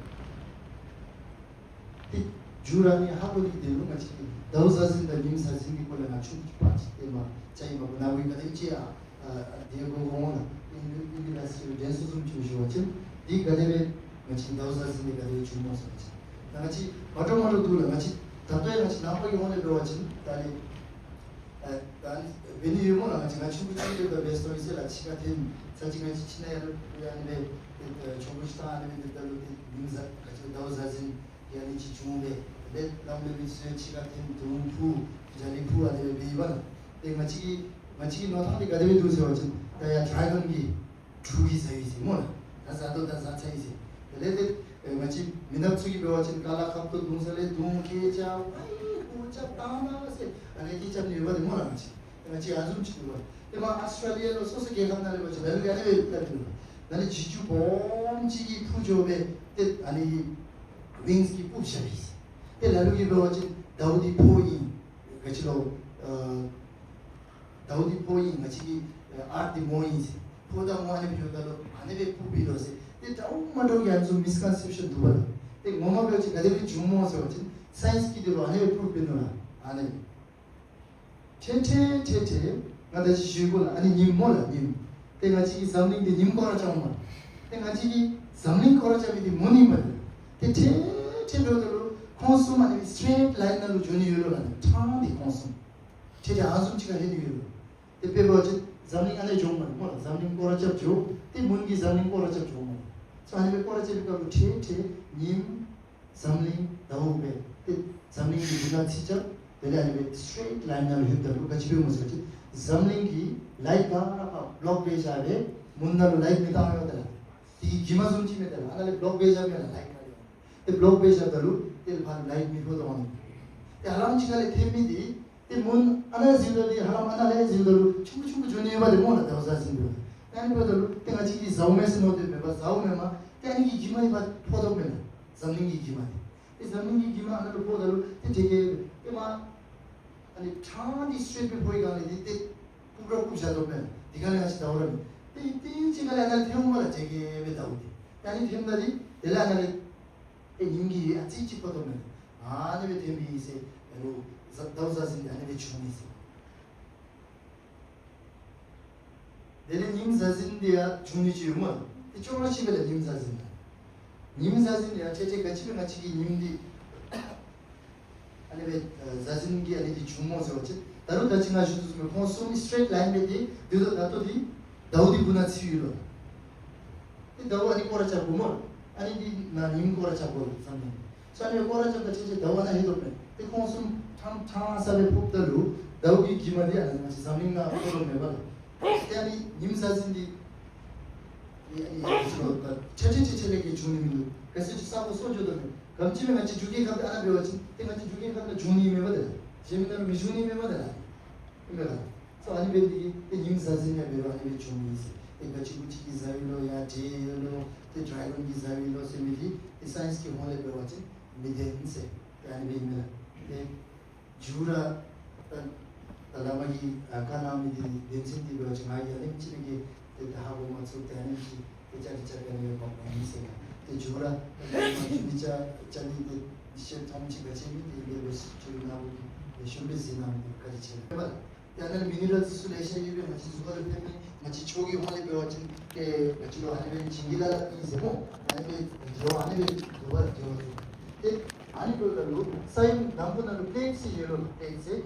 ཏེ་མཇུག་ར་ཨ་ནི་ཧ་གོ་ནི་འདི་ལུ་ང་བཅས་ཀྱིས་ཟླཝ་ཟ་ཟིན་དང་ཉིམ་ཟ་ཟིན་གྱི་སྐོར་ལས་ང་ཆུང་ཀུ་ཅིག་པ་ཅིག་ཏེ་མ་ཅ་ཨིན་མ་གོ་ནཱ་གུ་ག་དེ་ཅིག་ཨ་ཨ་དེ་གོ་གོ་འོང་ལགས། ཨིན་ཨིན་ཨིན་ལགས་ཟེར་དྲན་གསོ་བཟུམ་ཅིག་ཞུ་བ་ཅིན་འདི་ག་དེ་སྦེ་ང་བཅས་ཟླཝ་ཟ་ཟིན་འདི་ག་དེ་སྦེ་བྱུངམ་སྨོ་ཟེར་བ་ཅིན་ད་ང་བཅས་མ་འདྲཝ་མ་འདྲཝ་འདུག་ལགས། ང་བཅས་ད་ལྟོ་ཡང་ང་བཅས་ནང་པ་གི་ཧོང་ལས་འབད་བ་ཅིན་ད་ནི་ཨ་ད་ནི་འབད་ནི་ཡོད་སྨོ་ལགས། ང་བཅས་ང་ཆུང་ཀུ་ཅིག་ལས་ད་འབད་སོང་ཡི་ཟེར་ལགས། ཕྱི་ཁར་འཐོན་ཚར་ཅིག་ང་བཅས་ཕྱི་ནང་ཡར་ལུ་ཡར་ཨ་ནི་སྦེ་ཨེ་ཆོ་ག་ཅིག་བཏང་ཨ་ནི་སྦེ་འབདཝ་ད་ལུ་ཏེ་ཉིམ་ཟ་ག་ཅི་ཟླཝ་ཟ་ཟིན་ཡང་ཨ་ནི་ཅིག་བྱུང་སྦེ་ཏེ་ལམ་ལུ་མི་ཚུ་ཕྱི་ཁར་འཐོན་དུང་ཕུ་ལྕགས་རི་ཕུ་ཨ་ནི་སྦེ་འབད་ཡི་པ་ལགས། ཏེ་ང་བཅས་ཀྱི་ང་བཅས་ཀྱི་མནོ་ཐངས་འདི་ག་དེ་སྦེ་འདུག་ཟེར་བ་ཅིན་ད་ཡར་ཌེ་གཱོན་གྱི་གྲུ་གིས་ཟ་ཡི་ཟེར་སྨོ་ལགས། ད་ཟ་དོ་ད་ཟ་ཚར་ཡི་ཟེར། དེ་ལས་ཏེ་ཨེ་ང་བཅས་མི་ནགཔ་ཚུ་གིས་འབད་བ་ཅིན་ཀ་ལ་ཁབ་ཏོ་བརྡུང་ས་ལས་བརྡུང་ཁེ་ཅ་ཨའི་ཧུ་ཅ་བཏང་ན་ཟེར་ཨ་ནི་ཏེ་རྐྱབ་ནི་ཡོད་པ་ཏེ་སྨོ་ལགས། ང་བཅས་ང་བཅས་ཨ་བཟུམ་ཅིག་འདུག་པ། ཏེ་མར་ཨཱོས་ཊྲེ་ལི་ཡ་ལུ་སོ་སོ་རྒྱལ་ཁབ་ནང་ལས་འབད་བ་ཅིན་ལ་ལུ་གིས་ཨ་ནི་སྦེ་སླབ་ཨིན་པས། ལ་ལུ་བྱི་ཅུང་སྦོམ་ཅིག་གིས་འཕུར་འགྱོ་སྦེ་ཏེ་ཨ་ནི་ཝིངསི་གིས་སྤུབས་བཞག་ཡི་ཟེར། ཏེ་ལ་ལུ་གིས་འབད་བ་ཅིན་ཟླཝ་འདི་ཕོ་ཨིན། ག་ཅི་ལོ་ཨ་ཟླཝ་འདི་ཕོ་ཨིན། ང་བཅས་ཀྱི་ཨ་ཨརཐ་འདི་མོ་ཨིན་ཟེར། ཕོ་དང་མོ་ཨ་ནི་སྦེ་ཡོདཔ་ད་ལུ་ཨ་ནི་སྦེ་འཕུར་འབད་དོ་ཟེར། ཏེ་འདྲཝ་མ་འདྲཝ་གི་ཨ་ནི་ཚུ་མིསི་ཀོན་སེབ་ཤཱན་འདུག་པ་ལགས། ཏེ་ངོ་མ་འབད་བ་ཅིན་ག་དེ་སྦེ་བྱུངམ་སྨོ་ཟེར་བ་ཅིན་སའིནསི་གིས་འདི་ལུ་ཨ་ནི་སྦེ་པུརུབ་འབད་ནུག་ལགས། ཨ་ནི་ཏེ་ཏེ་ཏེ་ཏེ་ང་ད་ཅི་ཞུ་དགོ་ལགས། ཨ་ནི་ཉིམ་སྨོ་ལགས་ཉིམ། ཏེ་ང་བཅས་ཀྱི་འཛམ་གླིང་འདི་ཉིམ་སྐོར་ར་རྐྱབ་འོང་མས། ཏེ་ང་བཅས་ཀྱི་འཛམ་གླིང་སྐོར་ར་རྐྱབ་མི་འདི་མུན་ཨིན་པས། ཏེ་ཏེ་ཏེ་འབདཝ་ད་ལུ་ཁོང་གསུམ་ཨ་ནི་སི་ཊེཊ་ལའིན་ནང་ལུ་འགྱོ་ནི་ཡོད་ལོ་ལགས། ཕྲང་སྟེ་ཁོང་གསུམ་ཏེ་ཏེ་ཨ་བཟུམ་ཅིག་ཁར་ལྷོད་ནི་ཡོད་ལོ། ཏེ་དཔེ་འབད་བ་ཅིན་འཛམ་གླིང་ཨ་ནི་འགྱོཝ་མས་སྨོ་ལགས། འཛམ་གླིང་སྐོར་ར་རྐྱབ་འགྱོ། ཏེ་མུན་གྱིས་འཛམ་གླིང་སྐོར་ར་རྐྱབ་འགྱོཝ་མས། སོ་ཨ་ནི་སྦེ་སྐོར་ར་རྐྱབ་པའི་སྐབས་ལུ་ཏེ་ཏེ་ཉིམ་འཛམ་གླིང་ཟླཝ་སྦེ་ཏེ་འཛམ་གླིང་གི་མདུན་ན་ཚུར་རྐྱབ། དེ་ལས་ཨ་ནི་སྦེ་སི་ཊེཊ་ལའིན་ནང་ལྷོདཔ་ད་ལུ་ག་ཅི་འབདཝ་སྨོ་ཟེར་བ་ཅིན་འཛམ་གླིང་གི་ལའིཊ་ག་ར་ཕར་བློག་འབད་བཞག་སྦེ་མུན་ནང་ལུ་ལའིཊ་མི་བཏང་ཡོད་ད་ལགས། དེ་གི་གྱིབ་མ་བཟུམ་ཅིག་མས་ད་ལགས། ཨ་ནཱ་ལས་བློག་འབད་བཞག་མས་ལགས་ལའིཊ་ག་ར། ཏེ་བློག་འབད་བཞགཔ་ད་ལུ་ཏེ་ཕར་ལུ་ལའིཊ་མི་ཕོག་དོ་མས། ཏེ་ཧ་ལམ་ཅིག་ཁ་ལས་ཐོན་མི་འདི་ཏེ་མུན་ཨ་ནཱ་ཟེརཝ་ད་ཏེ་ཧ་ལམ་ཨ་ནཱ་ལས་ཟེརཝ་ད་ལུ་ཆུང་ཀུ་ཆུང་ཀུ་འགྱོ་ནི་ཡོད་པ་ཏེ་སྨོ་ལགས། ཟླཝ་ཟ་ཟིན་འདུག། ཨ་ནི་འབདཝ་ད་ལུ་ཏེ་ང་བཅས་ཀྱིས་ཟཝ་མས་ཟེར་མནོ་སྟེ་མེན་པར་ཟཝ་མེན་མས། ཏེ་ཨ་ནི་གི་གྱིབ་མ་འདི་ཕར་ཕོག་དོ་མས་ལགས། འཛམ་གླིང་གི་གྱིབ་མ་འདི། ཏེ་འཛམ་གླིང་གི་གྱིབ་མ་ཨ་ནཱ་ལུ་ཕོགཔ་ད་ལུ་ཏེ་དེ་གིས་ཏེ་མར་ཨ་ནི་ཕྲང་སྟེ་སི་ཊེཊ་སྦེ་ཕོག་པའི་སྒང་ལས་འདི་ཏེ་སྤུབས་ར་སྤུབས་བཞག་དོ་མས། དེ་སྒང་ལས་ང་བཅས་ཟླཝ་ར་མེད། ཏེ་ཏེ་ཅིག་ཁ་ལས་ཨ་ནཱ་ལས་ཐོནམ་སྨོ་ལགས། དེ་གིས་སྦེ་ཟླཝ་འདི། ཏེ་ཨ་ནི་ཐོནམ་ད་འདི་དེ་ལས་ཨ་ནཱ་ལས་ཏེ་ཉིམ་གྱི་འོད་ཨ་ཙི་ཅིག་ཕོག་དོ་མས། ཨ་ནི་སྦེ་ཐོན་པའི་ཨིན་ཟེར་ ལུ་ཟླཝ་བཟའ་འཛིན་འདི་ཨ་ནི་སྦེ་བྱུང་ནི་ཟེར། དེ་ལས་ཉིམ་བཟའ་འཛིན་འདི་ཡང་འབྱུང་ནི་ཅིག་ཡོད་སྨོ། ཏེ་ཅོག་ར་གཅིག་པས་ལགས། ཉིམ་བཟའ་འཛིན་ལགས། ཉིམ་བཟའ་འཛིན་ཡང་ཏེ་ཏེ་ག་ཅི་སྦེ་ང་བཅས་ཀྱི་ཉིམ་འདི་ཨ་ནི་སྦེ་ཨ་བཟའ་འཛིན་གྱི་ཨ་ནི་འདི་བྱུངམ་སྨོ་ཟེར་བ་ཅིན་ད་རུང་ད་ཅི་ང་ཞུ་དོ་བཟུམ་སྦེ་ཁོང་གསུམ་སི་ཊེཊ་ལའིན་སྦེ་འདི་འདི་ད་ལྟོ་འདི་ཟླཝ་འདི་སྦུག་ན་ཚུད་ཡོད་ལོ། ཏེ་ཟླཝ་ཨ་ནི་སྐོར་ར་རྐྱབ་དགོ་སྨོ། ཨ་ནི་འདི་ནང་ཉིམ་སྐོར་ར་རྐྱབ་དགོ་ལོ་བསམ་ནི། ས་གནས་སྐོར་ར་རྐྱབ་ད་ཅི་ཅི་ཟླཝ་ཨ་ནཱ་ལྷོད་དོ་མས། ཏེ་ཁོང་གསུམ་ཕྲང་ཕྲང་ས་སྦེ་ཕོགཔ་ད་ལུ་ཟླཝ་གི་གྱིབ་མ་འདི་ཨ་ནཱ་ང་བཅས་འཛམ་གླིང་ནང་ཕོག་དོ་མས་པ་ལགས། ཏེ་ཨ་ནི་ཉིམ་བཟའ་འཛིན་འདི་ཨ་ནི་ཨ་ནི་ཅིག་ལོ་ད་ཆ་ཁྲི་ཆ་ཁྱད་ལས་བརྒལ་བྱུང་ནི་མིན་འདུག། གལ་སྲིད་ཅིག་ས་གོ་སོར་འགྱོ་དོ་མས། ག་ཅི་སྦེ་ང་བཅས་འབྲུག་རྒྱལ་ཁབ་ཏེ་ཨ་ནཱ་འབད་བ་ཅིན་ཏེ་ང་བཅས་འབྲུག་རྒྱལ་ཁབ་ནང་འབྱུང་ནི་མེན་པ་ཏེ་ལགས། གཞན་མི་ནང་ལུ་མི་འབྱུང་ནི་མེན་པ་ཏེ་ལགས། ཨིན་པས་ལགས། སོ་ཨ་ནི་འབད་ནི་འདི་གིས་ཏེ་ཉིམ་བཟའ་འཛིན་ཡང་འབད་རུང་ཨ་ནི་སྦེ་བྱུང་ནི་ཟེར། ཏེ་ག་ཅི་གུ་ཅི་གི་བཟའ་ཡི་ལོ་ཡ་འདྲེ་ཡི་ལོ་ཏེ་ཌེ་གཱོན་གྱི་བཟའ་ཡི་ལོ་ཟེར་མི་འདི་ཏེ་སའིནསི་གི་ཧོང་ལས་འབད་བ་ཅིན་མི་བདེན་ཟེར། ཏེ་ཨ་ནི་སྦེ་ཨིན་མས་ལགས། ཏེ་མཇུག་ར་ད་ད་བླ་མ་གིས་ཨ་བཀའ་གནང་མི་འདི་དོན་ཚན་འདི་འབད་བ་ཅིན་ང་གིས་ཨ་ནེམ་ཅིག་སྦེ་གི་ཏེ་ད་ཧ་གོ་མ་ཚུགས། ཏེ་ཨ་ནེམ་ཅིག་ཏེ་ཅ་ལི་ཅ་ལི་ཨ་ནི་སྦེ་འབག་འོང་ཡི་ཟེར་ལགས། ཏེ་མཇུག་ར་ད་བླ་མ་གིས་མི་ཅ་ཅ་ལི་ཏེ་ཤེས་མཐོང་ཅིག་ག་ཅི་མི་འདི་ལས་ལོ་ཅིག་ཅིག་ནང་ལུ་ཏེ་ཤུལ་ལས་ཟེར་གནང་མི་འདི་བཀའ་དྲིན་ཆེ་ལགས། ཏེ་ཨ་ནཱ་མི་ནི་རལ་ཚུ་ལེ་ཤ་ཡོད་པས། ང་བཅས་གཟུགས་ཁར་ལུ་ཕན་མི་ང་བཅས་ཆོས་ཀྱི་ཧོང་ལས་འབད་བ་ཅིན་ཏེ་ང་བཅས་ལུ་ཨ་ནི་སྦེ་བྱིན་གྱིས་བརླབས་ཨིན་ཟེར་སྨོ། ཨ་ནི་སྦེ་འགྱོ་ཨ་ནི་སྦེ་འགྱོ་བར་འགྱོ་བར་ཏེ་ཨ་ནི་འབདཝ་ད་ལུ་ས་ཡོམ་དང་པོ་ནང་ལུ་པེ་ལེགསི་ཡོད་ལོ། པེ་ལེགསི་